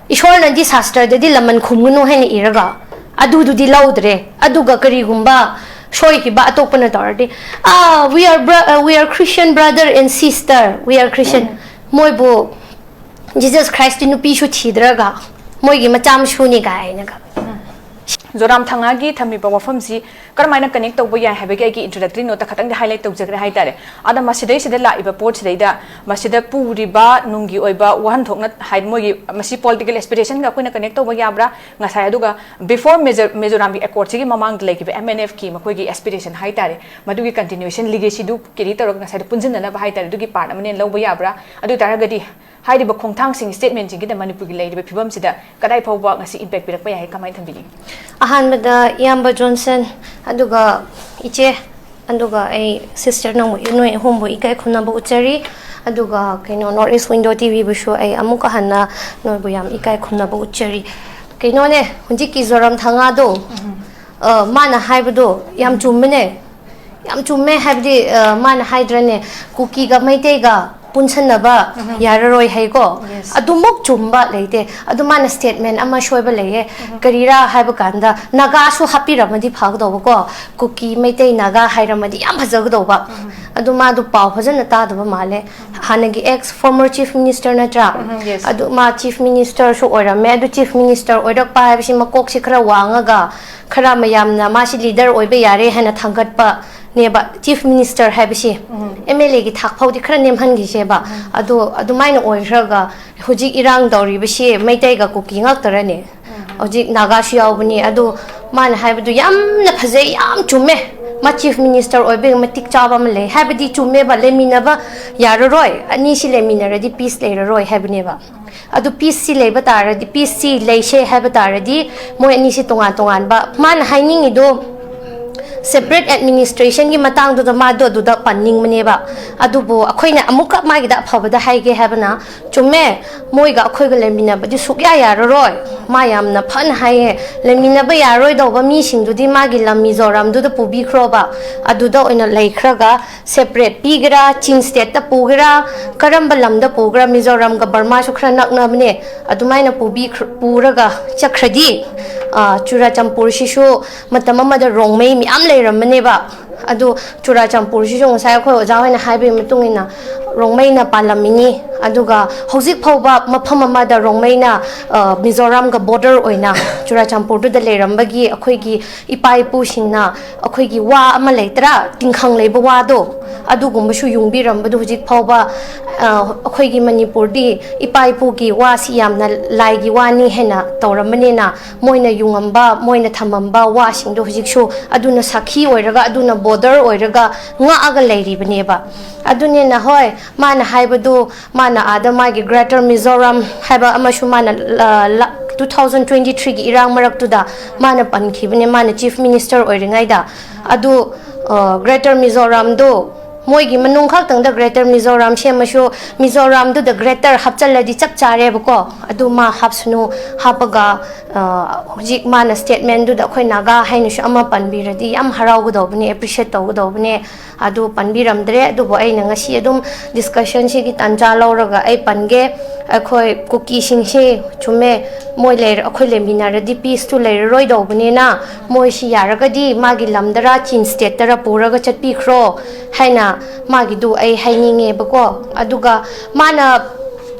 ꯏꯁꯣꯔꯅꯗꯤ ꯁꯥꯁꯇ꯭ꯔꯗꯗꯤ ꯂꯃꯟ ꯈꯨꯝꯒꯅꯨ ꯍꯥꯏꯅ ꯏꯔꯒ ꯑꯗꯨꯗꯨꯗꯤ ꯂꯧꯗ꯭ꯔꯦ꯫ ꯑꯗꯨꯒ ꯀꯔꯤꯒꯨꯝꯕ ꯁꯣꯏꯈꯤꯕ ꯑꯇꯣꯞꯄꯅ ꯇꯧꯔꯗꯤ, "Ah, we are bro-, uh, we are Christian brother and sister, we are Christian." ꯃꯣꯏꯕꯨ Jesus Christ ꯇꯤ ꯅꯨꯄꯤꯁꯨ ꯊꯤꯗ꯭ꯔꯒ ꯃꯣꯏꯒꯤ ꯃꯆꯥ ꯃꯁꯨꯅꯤ ꯀꯥꯏꯅꯒ꯫ ꯖꯣꯔꯥꯝ ꯊꯉꯥꯒꯤ ꯊꯝꯃꯤꯕ ꯋꯥꯐꯝꯁꯤ ꯀꯔꯝꯍꯥꯏꯅ connect ꯇꯧꯕ ꯌꯥꯏ ꯍꯥꯏꯕꯒꯤ ꯑꯩꯒꯤ introductory note ꯇ ꯈꯇꯪꯗꯤ highlight ꯇꯧꯖꯈ꯭ꯔꯦ ꯍꯥꯏꯇꯥꯔꯦ꯫ ꯑꯗ ꯃꯁꯤꯗꯩꯁꯤꯗ ꯂꯥꯛꯏꯕ ꯄꯣꯠꯁꯤꯗꯩꯗ ꯃꯁꯤꯗ ꯄꯨꯔꯤꯕ ꯅꯨꯡꯒꯤ ꯑꯣꯏꯕ ꯋꯥꯍꯟꯊꯣꯛꯅ ꯍꯥꯏ, ꯃꯣꯏꯒꯤ ꯃꯁꯤ political aspiration ꯒ ꯑꯩꯈꯣꯏꯅ connect ꯇꯧꯕ ꯌꯥꯕ꯭ꯔꯥ? ꯉꯁꯥꯏ ꯑꯗꯨꯒ before ꯃꯤꯖꯣ-, ꯃꯤꯖꯣꯔꯥꯝꯒꯤ accord ꯁꯤꯒꯤ ꯃꯃꯥꯡꯗ ꯂꯩꯈꯤꯕ M N F ꯀꯤ ꯃꯈꯣꯏꯒꯤ aspiration ꯍꯥꯏꯇꯥꯔꯦ, ꯃꯗꯨꯒꯤ continuation legacy ꯗꯨ carry ꯇꯧꯔꯒ ꯉꯁꯥꯏꯗ ꯄꯨꯟꯁꯤꯟꯅꯅꯕ ꯍꯥꯏꯇꯥꯔꯦ, ꯑꯗꯨꯒꯤ part ꯑꯃꯅꯦꯅ ꯂꯧꯕ ꯌꯥꯕ꯭ꯔꯥ? ꯑꯗꯨ ꯑꯣꯏ ꯇꯥꯔꯒꯗꯤ ꯍꯥꯏꯔꯤꯕ ꯈꯣꯡꯊꯥꯡꯁꯤꯡ, statement ꯁꯤꯡꯁꯤꯗ ꯃꯅꯤꯄꯨꯔꯒꯤ ꯂꯩꯔꯤꯕ ꯐꯤꯕꯝꯁꯤꯗ ꯀꯗꯥꯏ ꯐꯥꯎꯕ ꯉꯁꯤ impact ꯄꯤꯔꯛꯄ ꯌꯥꯏ, ꯀꯃꯥꯏꯅ ꯊꯝꯕꯤꯅꯤꯡꯉꯤ? ꯑꯍꯥꯟꯕꯗ ꯏꯌꯥꯝꯕ ꯖꯣꯟꯁꯟ, ꯑꯗꯨꯒ ꯏꯆꯦ, ꯑꯗꯨꯒ ꯑꯩ ꯁꯤꯁꯇꯔ ꯅꯪꯕꯨ, ꯅꯣꯏ ꯑꯍꯨꯝꯕꯨ ꯏꯀꯥꯏ ꯈꯨꯝꯅꯕ ꯎꯠꯆꯔꯤ꯫ ꯑꯗꯨꯒ ꯀꯩꯅꯣ, ꯅꯣꯔꯠ ꯏꯁ ꯋꯤꯟꯗꯣ ꯇꯤꯚꯤꯕꯨꯁꯨ ꯑꯩ ꯑꯃꯨꯛꯀ ꯍꯟꯅ ꯅꯣꯏꯕꯨ ꯌꯥꯝ ꯏꯀꯥꯏ ꯈꯨꯝꯅꯕ ꯎꯠꯆꯔꯤ꯫ ꯀꯩꯅꯣꯅꯦ, ꯍꯧꯖꯤꯛꯀꯤ ꯖꯣꯔꯥꯝ ꯊꯪꯒꯥꯗꯣ, ꯑ, ꯃꯥꯅ ꯍꯥꯏꯕꯗꯣ ꯌꯥꯝ ꯆꯨꯝꯕꯅꯦ꯫ ꯌꯥꯝ ꯆꯨꯝꯃꯦ ꯍꯥꯏꯕꯗꯤ, ꯑ, ꯃꯥꯅ ꯍꯥꯏꯗ꯭ꯔꯅꯦ, ꯀꯨꯀꯤꯒ ꯃꯩꯇꯩꯒ ꯄꯨꯟꯁꯟꯅꯕ ꯌꯥꯔꯔꯣꯏ ꯍꯥꯏꯀꯣ꯫ Yes. ꯑꯗꯨꯃꯨꯛ ꯆꯨꯝꯕ ꯂꯩꯇꯦ꯫ ꯑꯗꯨ ꯃꯥꯅ ꯁ꯭ꯇꯦꯠꯃꯦꯟ ꯑꯃ ꯁꯣꯏꯕ ꯂꯩꯌꯦ꯫ ꯀꯔꯤꯔꯥ ꯍꯥꯏꯕ ꯀꯥꯟꯗ, ꯅꯥꯒꯥꯁꯨ ꯍꯥꯞꯄꯤꯔꯝꯃꯗꯤ ꯐꯒꯗꯧꯕꯀꯣ꯫ ꯀꯨꯀꯤ, ꯃꯩꯇꯩ, ꯅꯥꯒꯥ ꯍꯥꯏꯔꯝꯃꯗꯤ ꯌꯥꯝ ꯐꯖꯒꯗꯧꯕ꯫ ꯑꯗꯨ ꯃꯥꯗꯣ ꯄꯥꯎ ꯐꯖꯅ ꯇꯥꯗꯕ ꯃꯥꯜꯂꯦ꯫ ꯍꯥꯟꯅꯒꯤ ꯑꯦꯛꯁ ꯐꯣꯔꯃꯔ ꯆꯤꯐ ꯃꯤꯅꯤꯁꯇꯔ ꯅꯠꯇ꯭ꯔꯥ? ꯎꯝ, yes. ꯑꯗꯨ ꯃꯥ ꯆꯤꯐ ꯃꯤꯅꯤꯁꯇꯔꯁꯨ ꯑꯣꯏꯔꯝꯃꯦ꯫ ꯑꯗꯨ ꯆꯤꯐ ꯃꯤꯅꯤꯁꯇꯔ ꯑꯣꯏꯔꯛꯄ ꯍꯥꯏꯕꯁꯤ ꯃꯀꯣꯛꯁꯤ ꯈꯔ ꯋꯥꯡꯉꯒ, ꯈꯔ ꯃꯌꯥꯝꯅ ꯃꯥꯁꯤ ꯂꯤꯗꯔ ꯑꯣꯏꯕ ꯌꯥꯔꯦ ꯍꯥꯏꯅ ꯊꯥꯡꯒꯠꯄꯅꯦꯕ ꯆꯤꯐ ꯃꯤꯅꯤꯁꯇꯔ ꯍꯥꯏꯕꯁꯤ꯫ ꯎꯝ. ꯑꯦꯝ ꯑꯦꯜ ꯑꯦꯒꯤ ꯊꯥꯛ ꯐꯥꯎꯗꯤ ꯈꯔ ꯅꯦꯝꯍꯟꯈꯤꯁꯦꯕ꯫ ꯎꯝ. ꯑꯗꯣ ꯑꯗꯨꯃꯥꯏꯅ ꯑꯣꯏꯈ꯭ꯔꯒ ꯍꯧꯖꯤꯛ ꯏꯔꯥꯡ ꯇꯧꯔꯤꯕꯁꯤ ꯃꯩꯇꯩꯒ ꯀꯨꯀꯤ ꯉꯥꯛꯇꯔꯅꯦ? ꯎꯝ. ꯍꯧꯖꯤꯛ ꯅꯥꯒꯥꯁꯨ ꯌꯥꯎꯕꯅꯤ꯫ ꯑꯗꯣ ꯃꯥꯅ ꯍꯥꯏꯕꯗꯨ ꯌꯥꯝꯅ ꯐꯖꯩ, ꯌꯥꯝ ꯆꯨꯝꯃꯦ꯫ ꯃꯥ ꯆꯤꯐ ꯃꯤꯅꯤꯁꯇꯔ ꯑꯣꯏꯕꯒꯤ ꯃꯇꯤꯛ ꯆꯥꯕ ꯑꯃ ꯂꯩ ꯍꯥꯏꯕꯗꯤ ꯆꯨꯝꯃꯦꯕ, ꯂꯩꯃꯤꯟꯅꯕ ꯌꯥꯔꯔꯣꯏ, ꯑꯅꯤꯁꯤ ꯂꯩꯃꯤꯟꯅꯔꯗꯤ ꯄꯤꯁ ꯂꯩꯔꯔꯣꯏ ꯍꯥꯏꯕꯅꯦꯕ꯫ ꯑꯗꯨ ꯄꯤꯁꯁꯤ ꯂꯩꯕ ꯇꯥꯔꯗꯤ, ꯄꯤꯁꯁꯤ ꯂꯩꯁꯦ ꯍꯥꯏꯕ ꯇꯥꯔꯗꯤ, ꯃꯣꯏ ꯑꯅꯤꯁꯤ ꯇꯣꯉꯥꯟ ꯇꯣꯉꯥꯟꯕ, ꯃꯥꯅ ꯍꯥꯏꯅꯤꯡꯉꯤꯗꯣ ꯁꯦꯄꯔꯦꯠ ꯑꯦꯗꯃꯤꯅꯤꯁꯇ꯭ꯔꯦꯁꯟꯒꯤ ꯃꯇꯥꯡꯗꯨꯗ ꯃꯥꯗꯣ ꯑꯗꯨꯗ ꯄꯟꯅꯤꯡꯕꯅꯦꯕ꯫ ꯑꯗꯨꯕꯨ ꯑꯩꯈꯣꯏꯅ ꯑꯃꯨꯛꯀ ꯃꯥꯒꯤꯗ ꯑꯐꯕꯗ ꯍꯥꯏꯒꯦ ꯍꯥꯏꯕꯅ, ꯆꯨꯝꯃꯦ, ꯃꯣꯏꯒ ꯑꯩꯈꯣꯏꯒ ꯂꯩꯃꯤꯟꯅꯕꯗꯤ ꯁꯨꯛꯌꯥ ꯌꯥꯔꯔꯣꯏ꯫ ꯃꯥ ꯌꯥꯝꯅ ꯐꯅ ꯍꯥꯏꯌꯦ, ꯂꯩꯃꯤꯟꯅꯕ ꯌꯥꯔꯣꯏꯗꯧꯕ ꯃꯤꯁꯤꯡꯗꯨꯗꯤ ꯃꯥꯒꯤ ꯂꯝ ꯃꯤꯖꯣꯔꯥꯝꯗꯨꯗ ꯄꯨꯕꯤꯈ꯭ꯔꯣꯕ, ꯑꯗꯨꯗ ꯑꯣꯏꯅ ꯂꯩꯈ꯭ꯔꯒ ꯁꯦꯄꯔꯦꯠ ꯄꯤꯒꯦꯔꯥ, ꯆꯤꯡ ꯁ꯭ꯇꯦꯠꯇ ꯄꯨꯒꯦꯔꯥ, ꯀꯔꯝꯕ ꯂꯝꯗ ꯄꯨꯒꯦꯔꯥ, ꯃꯤꯖꯣꯔꯥꯝꯒ ꯕꯔꯃꯥꯁꯨ ꯈꯔ ꯅꯛꯅꯕꯅꯦ, ꯑꯗꯨꯃꯥꯏꯅ ꯄꯨꯕꯤꯈ꯭ꯔ-, ꯄꯨꯔꯒ ꯆꯠꯈ꯭ꯔꯗꯤ, ꯑ, ꯆꯨꯔꯥꯆꯥꯟꯄꯨꯔꯁꯤꯁꯨ ꯃꯇꯝ ꯑꯃꯗ ꯔꯣꯡꯃꯩ ꯃꯌꯥꯝ ꯂꯩꯔꯝꯕꯅꯦꯕ꯫ ꯑꯗꯨ ꯆꯨꯔꯥꯆꯥꯟꯄꯨꯔꯁꯤꯁꯨ ꯉꯁꯥꯏ ꯑꯩꯈꯣꯏ ꯑꯣꯖꯥ ꯍꯣꯏꯅ ꯍꯥꯏꯕꯒꯤ ꯃꯇꯨꯡ ꯏꯟꯅ ꯔꯣꯡꯃꯩꯅ ꯄꯥꯜꯂꯝꯃꯤꯅꯤ꯫ ꯑꯗꯨꯒ ꯍꯧꯖꯤꯛ ꯐꯥꯎꯕ ꯃꯐꯝ ꯑꯃꯗ ꯔꯣꯡꯃꯩꯅ, ꯑ, ꯃꯤꯖꯣꯔꯥꯝꯒ ꯕꯣꯔꯗꯔ ꯑꯣꯏꯅ ꯆꯨꯔꯥꯆꯥꯟꯄꯨꯔꯗꯨꯗ ꯂꯩꯔꯝꯕꯒꯤ ꯑꯩꯈꯣꯏꯒꯤ ꯏꯄꯥ ꯏꯄꯨꯁꯤꯡꯅ ꯑꯩꯈꯣꯏꯒꯤ ꯋꯥ ꯑꯃ ꯂꯩꯇ꯭ꯔꯥ, ꯇꯤꯡꯈꯪ ꯂꯩꯕ ꯋꯥꯗꯣ, ꯑꯗꯨꯒꯨꯝꯕꯁꯨ ꯌꯨꯡꯕꯤꯔꯝꯕꯗꯣ ꯍꯧꯖꯤꯛ ꯐꯥꯎꯕ, ꯑ, ꯑꯩꯈꯣꯏꯒꯤ ꯃꯅꯤꯄꯨꯔꯗꯤ ꯏꯄꯥ ꯏꯄꯨꯒꯤ ꯋꯥꯁꯤ ꯌꯥꯝꯅ ꯂꯥꯏꯒꯤ ꯋꯥꯅꯤ ꯍꯥꯏꯅ ꯇꯧꯔꯝꯕꯅꯤꯅ, ꯃꯣꯏꯅ ꯌꯨꯡꯉꯝꯕ, ꯃꯣꯏꯅ ꯊꯝꯃꯝꯕ ꯋꯥꯁꯤꯡꯗꯣ ꯍꯧꯖꯤꯛꯁꯨ ꯑꯗꯨꯅ ꯁꯥꯈꯤ ꯑꯣꯏꯔꯒ, ꯑꯗꯨꯅ ꯕꯣꯔꯗꯔ ꯑꯣꯏꯔꯒ ꯉꯥꯛꯑꯒ ꯂꯩꯔꯤꯕꯅꯦꯕ꯫ ꯑꯗꯨꯅꯤꯅ ꯍꯣꯏ, ꯃꯥꯅ ꯍꯥꯏꯕꯗꯨ, ꯃꯥꯅ ꯑꯥꯗ ꯃꯥꯒꯤ Greater Mizoram ꯍꯥꯏꯕ ꯑꯃꯁꯨ ꯃꯥꯅ, ꯑ, ꯂ-, two thousand twenty three ꯒꯤ ꯏꯔꯥꯡ ꯃꯔꯛꯇꯨꯗ ꯃꯥꯅ ꯄꯟꯈꯤꯕꯅꯦ, ꯃꯥꯅ ꯆꯤꯐ ꯃꯤꯅꯤꯁꯇꯔ ꯑꯣꯏꯔꯤꯉꯩꯗ꯫ ꯑꯗꯨ, ꯒ꯭ꯔꯦꯇꯔ ꯃꯤꯖꯣꯔꯥꯝꯗꯣ, ꯃꯣꯏꯒꯤ ꯃꯅꯨꯡ ꯈꯛꯇꯪꯗ ꯒ꯭ꯔꯦꯇꯔ ꯃꯤꯖꯣꯔꯥꯝ ꯁꯦꯝꯃꯁꯨ, ꯃꯤꯖꯣꯔꯥꯝꯗꯨꯗ ꯒ꯭ꯔꯦꯇꯔ ꯍꯥꯞꯆꯜꯂꯗꯤ ꯆꯞ ꯆꯥꯔꯦꯕꯀꯣ꯫ ꯑꯗꯨ ꯃꯥ ꯍꯥꯞꯁꯅꯨ, ꯍꯥꯞꯄꯒ ꯍꯧꯖꯤꯛ ꯃꯥꯅ ꯁ꯭ꯇꯦꯠꯃꯦꯟꯗꯨꯗ ꯑꯩꯈꯣꯏ ꯅꯥꯒꯥ ꯍꯥꯏꯅꯁꯨ ꯑꯃ ꯄꯟꯕꯤꯔꯗꯤ ꯌꯥꯝ ꯍꯔꯥꯎꯒꯗꯧꯕꯅꯦ, ꯑꯦꯄ꯭ꯔꯤꯁꯤꯌꯦꯠ ꯇꯧꯒꯗꯧꯕꯅꯦ꯫ ꯑꯗꯨ ꯄꯟꯕꯤꯔꯝꯗ꯭ꯔꯦ꯫ ꯑꯗꯨꯕꯨ ꯑꯩꯅ ꯉꯁꯤ ꯑꯗꯨꯝ ꯗꯤꯁꯀꯁꯟꯁꯤꯒꯤ ꯇꯥꯟꯖꯥ ꯂꯧꯔꯒ ꯑꯩ ꯄꯟꯒꯦ꯫ ꯑꯩꯈꯣꯏ ꯀꯨꯀꯤꯁꯤꯡꯁꯤ, ꯆꯨꯝꯃꯦ, ꯃꯣꯏ ꯂꯩꯔ-, ꯑꯩꯈꯣꯏ ꯂꯩꯃꯤꯟꯅꯔꯗꯤ ꯄꯤꯁꯇꯨ ꯂꯩꯔꯔꯣꯏꯗꯧꯕꯅꯤꯅ, ꯃꯣꯏꯁꯤ ꯌꯥꯔꯒꯗꯤ ꯃꯥꯒꯤ ꯂꯝꯗꯔ ꯆꯤꯟ ꯁ꯭ꯇꯦꯠꯇꯔ ꯄꯨꯔꯒ ꯆꯠꯄꯤꯈ꯭ꯔꯣ ꯍꯥꯏꯅ ꯃꯥꯒꯤꯗꯨ ꯑꯩ ꯍꯥꯏꯅꯤꯡꯉꯦꯕꯀꯣ꯫ ꯑꯗꯨꯒ ꯃꯥꯅ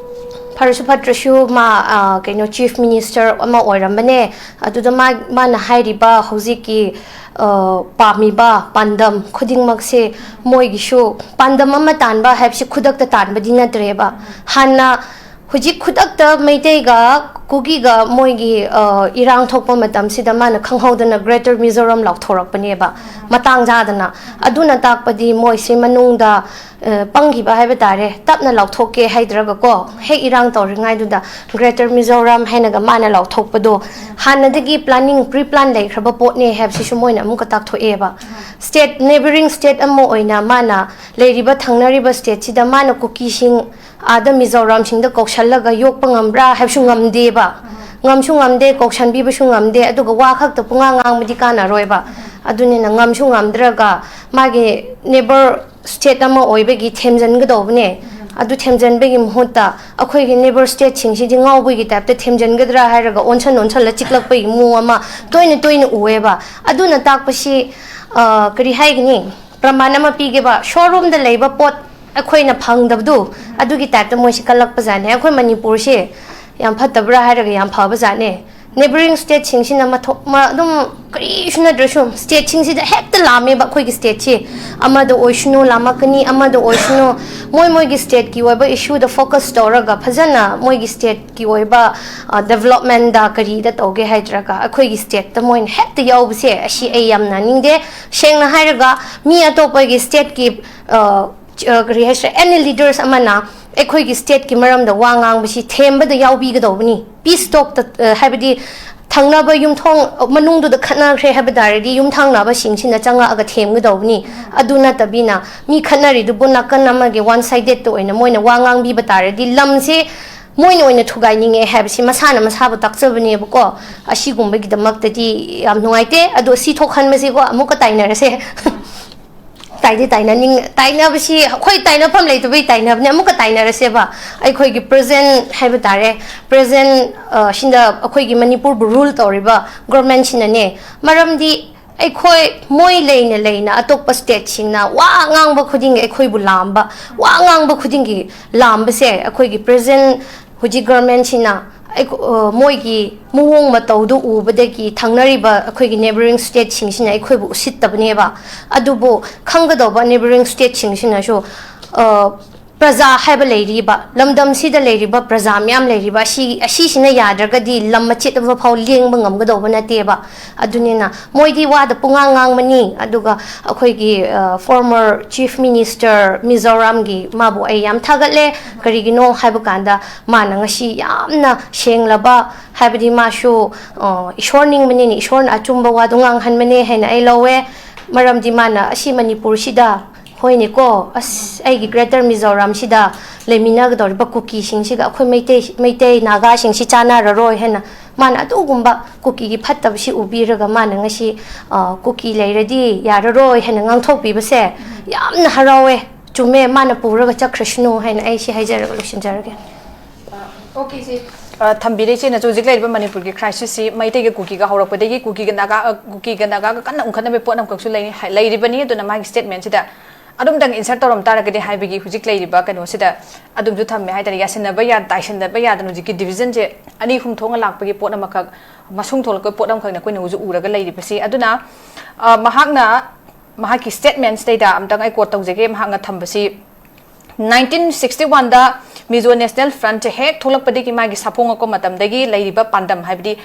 ꯐꯔꯁꯨ ꯐꯠꯇ꯭ꯔꯁꯨ ꯃꯥ, ꯑ, ꯀꯩꯅꯣ, ꯆꯤꯐ ꯃꯤꯅꯤꯁꯇꯔ ꯑꯃ ꯑꯣꯏꯔꯝꯕꯅꯦ꯫ ꯑꯗꯨꯗ ꯃꯥ, ꯃꯥꯅ ꯍꯥꯏꯔꯤꯕ ꯍꯧꯖꯤꯛꯀꯤ, ꯑ, ꯄꯥꯝꯃꯤꯕ ꯄꯥꯟꯗꯝ ꯈꯨꯗꯤꯡꯃꯛꯁꯦ, ꯃꯣꯏꯒꯤꯁꯨ ꯄꯥꯟꯗꯝ ꯑꯃ ꯇꯥꯟꯕ ꯍꯥꯏꯕꯁꯤ ꯈꯨꯗꯛꯇ ꯇꯥꯟꯕꯗꯤ ꯅꯠꯇ꯭ꯔꯦꯕ꯫ ꯍꯥꯟꯅ, ꯍꯧꯖꯤꯛ ꯈꯨꯗꯛꯇ ꯃꯩꯇꯩꯒ ꯀꯨꯀꯤꯒ ꯃꯣꯏꯒꯤ, ꯑ, ꯏꯔꯥꯡ ꯊꯣꯛꯄ ꯃꯇꯝꯁꯤꯗ ꯃꯥꯅ ꯈꯪꯍꯧꯗꯅ ꯒ꯭ꯔꯦꯇꯔ ꯃꯤꯖꯣꯔꯥꯝ ꯂꯥꯎꯊꯣꯔꯛꯄꯅꯦꯕ, ꯃꯇꯥꯡ ꯆꯥꯗꯅ꯫ ꯑꯗꯨꯅ ꯇꯥꯛꯄꯗꯤ ꯃꯣꯏꯁꯦ ꯃꯅꯨꯡꯗ, ꯑ, ꯄꯪꯈꯤꯕ ꯍꯥꯏꯕ ꯇꯥꯔꯦ, ꯇꯞꯅ ꯂꯥꯎꯊꯣꯛꯀꯦ ꯍꯥꯏꯗ꯭ꯔꯒꯀꯣ, ꯍꯦꯛ ꯏꯔꯥꯡ ꯇꯧꯔꯤꯉꯩꯗꯨꯗ ꯒ꯭ꯔꯦꯇꯔ ꯃꯤꯖꯣꯔꯥꯝ ꯍꯥꯏꯅꯒ ꯃꯥꯅ ꯂꯥꯎꯊꯣꯛꯄꯗꯣ ꯍꯥꯟꯅꯗꯒꯤ ꯄ꯭ꯂꯥꯅꯤꯡ, ꯄ꯭ꯔꯤ ꯄ꯭ꯂꯥꯟ ꯂꯩꯈ꯭ꯔꯕ ꯄꯣꯠꯅꯦ ꯍꯥꯏꯕꯁꯤꯁꯨ ꯃꯣꯏꯅ ꯑꯃꯨꯛꯀ ꯇꯥꯛꯊꯣꯛꯑꯦꯕ꯫ ꯁ꯭ꯇꯦꯠ, ꯅꯦꯕꯔꯤꯡ ꯁ꯭ꯇꯦꯠ ꯑꯃ ꯑꯣꯏꯅ ꯃꯥꯅ ꯂꯩꯔꯤꯕ ꯊꯪꯅꯔꯤꯕ ꯁ꯭ꯇꯦꯠꯁꯤꯗ ꯃꯥꯅ ꯀꯨꯀꯤꯁꯤꯡ ꯑꯥꯗ ꯃꯤꯖꯣꯔꯥꯝꯁꯤꯡꯗ ꯀꯧꯁꯜꯂꯒ ꯌꯣꯛꯄ ꯉꯝꯕ꯭ꯔꯥ ꯍꯥꯏꯕꯁꯨ ꯉꯝꯗꯦꯕ꯫ ꯉꯝꯁꯨ ꯉꯝꯗꯦ, ꯀꯧꯁꯟꯕꯤꯕꯁꯨ ꯉꯝꯗꯦ, ꯑꯗꯨꯒ ꯋꯥ ꯈꯛꯇ ꯄꯨꯡꯉꯥꯡ ꯉꯥꯡꯕꯗꯤ ꯀꯥꯟꯅꯔꯣꯏꯕ꯫ ꯑꯗꯨꯅꯤꯅ ꯉꯝꯁꯨ ꯉꯝꯗ꯭ꯔꯒ ꯃꯥꯒꯤ ꯅꯦꯕꯔ ꯁ꯭ꯇꯦꯠ ꯑꯃ ꯑꯣꯏꯕꯒꯤ ꯊꯦꯝꯖꯤꯟꯒꯗꯧꯕꯅꯦ꯫ ꯑꯗꯨ ꯊꯦꯝꯖꯤꯟꯕꯒꯤ ꯃꯍꯨꯠꯇ ꯑꯩꯈꯣꯏꯒꯤ ꯅꯦꯕꯔ ꯁ꯭ꯇꯦꯠꯁꯤꯡꯁꯤꯗꯤ ꯉꯥꯎꯕꯒꯤ ꯇꯥꯏꯞꯇ ꯊꯦꯝꯖꯤꯟꯒꯗ꯭ꯔꯥ ꯍꯥꯏꯔꯒ ꯑꯣꯟꯁꯟ ꯑꯣꯟꯁꯜꯂ ꯆꯤꯛꯂꯛꯄꯒꯤ ꯃꯑꯣꯡ ꯑꯃ ꯇꯣꯏꯅ ꯇꯣꯏꯅ ꯎꯑꯦꯕ꯫ ꯑꯗꯨꯅ ꯇꯥꯛꯄꯁꯤ, ꯑ, ꯀꯔꯤ ꯍꯥꯏꯒꯅꯤ? ꯄ꯭ꯔꯃꯥꯟ ꯑꯃ ꯄꯤꯒꯦꯕ, ꯁꯣꯔꯨꯝꯗ ꯂꯩꯕ ꯄꯣꯠ ꯑꯩꯈꯣꯏꯅ ꯐꯪꯗꯕꯗꯨ, ꯑꯗꯨꯒꯤ ꯇꯥꯏꯞꯇ ꯃꯣꯏꯁꯤ ꯀꯜꯂꯛꯄꯖꯥꯠꯅꯦ꯫ ꯑꯩꯈꯣꯏ ꯃꯅꯤꯄꯨꯔꯁꯦ ꯌꯥꯝ ꯐꯠꯇꯕ꯭ꯔꯥ ꯍꯥꯏꯔꯒ ꯌꯥꯝ ꯐꯕꯖꯥꯠꯅꯦ꯫ ꯅꯦꯕꯔꯤꯡ ꯁ꯭ꯇꯦꯠꯁꯤꯡꯁꯤꯅ ꯃꯊꯣ-, ꯃ-, ꯑꯗꯨꯝ ꯀꯔꯤꯁꯨ ꯅꯠꯇ꯭ꯔꯁꯨ ꯁ꯭ꯇꯦꯠꯁꯤꯡꯁꯤꯗ ꯍꯦꯛꯇ ꯂꯥꯝꯃꯦꯕ ꯑꯩꯈꯣꯏꯒꯤ ꯁ꯭ꯇꯦꯠꯁꯤ꯫ ꯑꯃꯗ ꯑꯣꯏꯁꯅꯨ, ꯂꯥꯝꯃꯛꯀꯅꯤ, ꯑꯃꯗ ꯑꯣꯏꯁꯅꯨ, ꯃꯣꯏ ꯃꯣꯏꯒꯤ ꯁ꯭ꯇꯦꯠꯀꯤ ꯑꯣꯏꯕ ꯏꯁꯨꯗ ꯐꯣꯀꯁ ꯇꯧꯔꯒ ꯐꯖꯅ ꯃꯣꯏꯒꯤ ꯁ꯭ꯇꯦꯠꯀꯤ ꯑꯣꯏꯕ, ꯑ, ꯗꯦꯕꯂꯞꯃꯦꯟꯗ ꯀꯔꯤꯗ ꯇꯧꯒꯦ ꯍꯥꯏꯗ꯭ꯔꯒ ꯑꯩꯈꯣꯏꯒꯤ ꯁ꯭ꯇꯦꯠꯇ ꯃꯣꯏꯅ ꯍꯦꯛꯇ ꯌꯥꯎꯕꯁꯦ, ꯑꯁꯤ ꯑꯩ ꯌꯥꯝ ꯅꯥꯅꯤꯡꯗꯦ꯫ ꯁꯦꯡꯅ ꯍꯥꯏꯔꯒ ꯃꯤ ꯑꯇꯣꯞꯄꯒꯤ ꯁ꯭ꯇꯦꯠꯀꯤ, ꯑ, ꯑ, ꯀꯔꯤ ꯍꯥꯏꯁꯤꯔꯦ, ꯑꯦꯅꯤ ꯂꯤꯗꯔꯁ ꯑꯃꯅ ꯑꯩꯈꯣꯏꯒꯤ ꯁ꯭ꯇꯦꯠꯀꯤ ꯃꯔꯝꯗ ꯋꯥ ꯉꯥꯡꯕꯁꯤ ꯊꯦꯝꯕꯗ ꯌꯥꯎꯕꯤꯒꯗꯧꯕꯅꯤ꯫ ꯄꯤꯁ ꯇꯣꯛꯇ, ꯑ, ꯍꯥꯏꯕꯗꯤ ꯊꯪꯅꯕ ꯌꯨꯝꯊꯣꯡ ꯃꯅꯨꯡꯗꯨꯗ ꯈꯠꯅꯈ꯭ꯔꯦ ꯍꯥꯏꯕ ꯇꯥꯔꯗꯤ ꯌꯨꯝꯊꯪꯅꯕꯁꯤꯡꯁꯤꯅ ꯆꯪꯉꯛꯑꯒ ꯊꯦꯝꯒꯗꯧꯕꯅꯤ꯫ ꯑꯗꯨ ꯅꯠꯇꯕꯤꯅ ꯃꯤ ꯈꯠꯅꯔꯤꯗꯨꯕꯨ ꯅꯥꯀꯟ ꯑꯃꯒꯤ one sided ꯑꯣꯏꯅ ꯃꯣꯏꯅ ꯋꯥ ꯉꯥꯡꯕꯤꯕ ꯇꯥꯔꯗꯤ ꯂꯝꯁꯦ ꯃꯣꯏꯅ ꯑꯣꯏꯅ ꯊꯨꯒꯥꯏꯅꯤꯡꯉꯦ ꯍꯥꯏꯕꯁꯤ ꯃꯁꯥꯅ ꯃꯁꯥꯕꯨ ꯇꯥꯛꯆꯕꯅꯦꯕꯀꯣ꯫ ꯑꯁꯤꯒꯨꯝꯕꯒꯤꯗꯃꯛꯇꯗꯤ ꯌꯥꯝ ꯅꯨꯡꯉꯥꯏꯇꯦ꯫ ꯑꯗꯣ ꯁꯤ ꯊꯣꯛꯍꯟꯕꯁꯤꯀꯣ ꯑꯃꯨꯛꯀ ꯇꯥꯏꯅꯔꯁꯦ꯫ ꯇꯥꯏꯗꯤ ꯇꯥꯏꯅꯅꯤꯡ ꯇꯥꯏꯅꯕꯁꯤ ꯑꯩꯈꯣꯏ ꯇꯥꯏꯅꯐꯝ ꯂꯩꯇꯕꯩ ꯇꯥꯏꯅꯕꯅꯦ꯫ ꯑꯃꯨꯛꯀ ꯇꯥꯏꯅꯔꯁꯦꯕ꯫ ꯑꯩꯈꯣꯏꯒꯤ ꯄ꯭ꯔꯖꯦꯟ ꯍꯥꯏꯕ ꯇꯥꯔꯦ, ꯄ꯭ꯔꯖꯦꯟ ꯁꯤꯗ ꯑꯩꯈꯣꯏꯒꯤ ꯃꯅꯤꯄꯨꯔꯕꯨ ꯔꯨꯜ ꯇꯧꯔꯤꯕ ꯒꯣꯔꯃꯦꯟꯁꯤꯅꯅꯦ꯫ ꯃꯔꯝꯗꯤ ꯑꯩꯈꯣꯏ ꯃꯣꯏ ꯂꯩꯅ ꯂꯩꯅ ꯑꯇꯣꯞꯄ ꯁ꯭ꯇꯦꯠꯁꯤꯡꯅ ꯋꯥ ꯉꯥꯡꯕ ꯈꯨꯗꯤꯡꯒꯤ ꯑꯩꯈꯣꯏꯕꯨ ꯂꯥꯝꯕ, ꯋꯥ ꯉꯥꯡꯕ ꯈꯨꯗꯤꯡꯒꯤ ꯂꯥꯝꯕꯁꯦ ꯑꯩꯈꯣꯏꯒꯤ ꯄ꯭ꯔꯖꯦꯟ ꯍꯧꯖꯤꯛ ꯒꯣꯔꯃꯦꯟꯁꯤꯅ ꯑꯩꯈꯣ- ꯑ, ꯃꯣꯏꯒꯤ ꯃꯑꯣꯡ ꯃꯇꯧꯗꯨ ꯎꯕꯗꯒꯤ ꯊꯪꯅꯔꯤꯕ ꯑꯩꯈꯣꯏꯒꯤ ꯅꯦꯕꯔꯤꯡ ꯁ꯭ꯇꯦꯠꯁꯤꯡꯁꯤꯅ ꯑꯩꯈꯣꯏꯕꯨ ꯎꯁꯤꯠꯇꯕꯅꯦꯕ꯫ ꯑꯗꯨꯕꯨ ꯈꯪꯒꯗꯧꯕ ꯅꯦꯕꯔꯤꯡ ꯁ꯭ꯇꯦꯠꯁꯤꯡꯁꯤꯅꯁꯨ, ꯑ, ꯄ꯭ꯔꯖꯥ ꯍꯥꯏꯕ ꯂꯩꯔꯤꯕ, ꯂꯝꯗꯝꯁꯤꯗ ꯂꯩꯔꯤꯕ ꯄ꯭ꯔꯖꯥ ꯃꯌꯥꯝ ꯂꯩꯔꯤꯕ, ꯑꯁꯤ, ꯑꯁꯤꯁꯤꯅ ꯌꯥꯗ꯭ꯔꯒꯗꯤ ꯂꯝ ꯃꯆꯦꯠ ꯑꯃ ꯐꯥꯎ ꯂꯦꯡꯕ ꯉꯝꯒꯗꯧꯕ ꯅꯠꯇꯦꯕ꯫ ꯑꯗꯨꯅꯤꯅ ꯃꯣꯏꯗꯤ ꯋꯥꯗ ꯄꯨꯡꯉꯥꯡ ꯉꯥꯡꯕꯅꯤ꯫ ꯑꯗꯨꯒ ꯑꯩꯈꯣꯏꯒꯤ, ꯑ, former Chief Minister ꯃꯤꯖꯣꯔꯥꯝꯒꯤ, ꯃꯥꯕꯨ ꯑꯩ ꯌꯥꯝ ꯊꯥꯒꯠꯂꯦ꯫ ꯀꯔꯤꯒꯤꯅꯣ ꯍꯥꯏꯕ ꯀꯥꯟꯗ ꯃꯥꯅ ꯉꯁꯤ ꯌꯥꯝꯅ ꯁꯦꯡꯂꯕ, ꯍꯥꯏꯕꯗꯤ ꯃꯥꯁꯨ, ꯑ, ꯏꯁꯣꯔ ꯅꯤꯡꯕꯅꯤꯅ ꯏꯁꯣꯔꯅ ꯑꯆꯨꯝꯕ ꯋꯥꯗꯣ ꯉꯥꯡꯍꯟꯕꯅꯦ ꯍꯥꯏꯅ ꯑꯩ ꯂꯧꯋꯦ꯫ ꯃꯔꯝꯗꯤ ꯃꯥꯅ ꯑꯁꯤ ꯃꯅꯤꯄꯨꯔꯁꯤꯗ, ꯍꯣꯏꯅꯦꯀꯣ, ꯑꯁ, ꯑꯩꯒꯤ Greater ꯃꯤꯖꯣꯔꯥꯝꯁꯤꯗ ꯂꯩꯃꯤꯟꯅꯒꯗꯧꯔꯤꯕ ꯀꯨꯀꯤꯁꯤꯡꯁꯤꯒ ꯑꯩꯈꯣꯏ ꯃꯩꯇꯩ, ꯃꯩꯇꯩ ꯅꯥꯒꯥꯁꯤꯡꯁꯤ ꯆꯥꯟꯅꯔꯔꯣꯏ ꯍꯥꯏꯅ ꯃꯥꯅ ꯑꯗꯨꯒꯨꯝꯕ ꯀꯨꯀꯤꯒꯤ ꯐꯠꯇꯕꯁꯤ ꯎꯕꯤꯔꯒ ꯃꯥꯅ ꯉꯁꯤ, ꯑ, ꯀꯨꯀꯤ ꯂꯩꯔꯗꯤ ꯌꯥꯔꯔꯣꯏ ꯍꯥꯏꯅ ꯉꯥꯡꯊꯣꯛꯄꯤꯕꯁꯦ ꯌꯥꯝꯅ ꯍꯔꯥꯎꯋꯦ꯫ ꯆꯨꯝꯃꯦ, ꯃꯥꯅ ꯄꯨꯔꯒ ꯆꯠꯈ꯭ꯔꯁꯅꯨ ꯍꯥꯏꯅ ꯑꯩ ꯁꯤ ꯍꯥꯏꯖꯔꯒ ꯂꯣꯏꯁꯤꯟꯖꯔꯒꯦ꯫ ꯑꯣꯀꯦ, ꯁꯤ, ꯑ, ꯊꯝꯕꯤꯔꯦ ꯏꯆꯦꯅꯁꯨ꯫ ꯍꯧꯖꯤꯛ ꯂꯩꯔꯤꯕ ꯃꯅꯤꯄꯨꯔꯒꯤ crisis ꯁꯤ ꯃꯩꯇꯩꯒ ꯀꯨꯀꯤꯒ ꯍꯧꯔꯛꯄꯗꯒꯤ ꯀꯨꯀꯤꯒ ꯅꯥꯒꯥ, ꯑ, ꯀꯨꯀꯤꯒ ꯅꯥꯒꯥꯒ ꯀꯟꯅ ꯎꯪꯈꯠꯅꯕꯒꯤ ꯄꯣꯠ ꯑꯃꯈꯛꯁꯨ ꯂꯩ-, ꯍꯥꯏ-, ꯂꯩꯔꯤꯕꯅꯤ꯫ ꯑꯗꯨꯅ ꯃꯥꯒꯤ statement ꯁꯤꯗ ꯑꯗꯨꯝꯇꯪ insert ꯇꯧꯔꯝ ꯇꯥꯔꯒꯗꯤ, ꯍꯥꯏꯕꯒꯤ ꯍꯧꯖꯤꯛ ꯂꯩꯔꯤꯕ ꯀꯩꯅꯣꯁꯤꯗ ꯑꯗꯨꯝꯁꯨ ꯊꯝꯃꯦ ꯍꯥꯏꯇꯥꯔꯦ꯫ ꯌꯥꯁꯤꯟꯅꯕ ꯌꯥ-, ꯇꯥꯏꯁꯤꯟꯅꯕ ꯌꯥꯗꯅ ꯍꯧꯖꯤꯛꯀꯤ division ꯁꯦ ꯑꯅꯤ ꯑꯍꯨꯝ ꯊꯣꯛꯅ ꯂꯥꯛꯄꯒꯤ ꯄꯣꯠ ꯑꯃꯈꯛ, ꯃꯁꯨꯡ ꯊꯣꯛꯂꯛꯄ ꯄꯣꯠ ꯑꯃꯈꯛꯅ ꯑꯩꯈꯣꯏꯅ ꯍꯧꯖꯤꯛ ꯎꯔꯒ ꯂꯩꯔꯤꯕꯁꯤ꯫ ꯑꯗꯨꯅ, ꯑ, ꯃꯍꯥꯛꯅ ꯃꯍꯥꯛꯀꯤ statement ꯁꯤꯗꯩꯗ ꯑꯝꯇꯪ ꯑꯩ quote ꯇꯧꯖꯒꯦ꯫ ꯃꯍꯥꯛꯅ ꯊꯝꯕꯁꯤ, nineteen sixty one ꯗ Mizo National Front ꯁꯦ ꯍꯦꯛ ꯊꯣꯛꯂꯛꯄꯗꯒꯤ ꯃꯥꯒꯤ ꯁꯥꯐꯣꯡꯉꯛꯄ ꯃꯇꯝꯗꯒꯤ ꯂꯩꯔꯤꯕ ꯄꯥꯟꯗꯝ, ꯍꯥꯏꯕꯗꯤ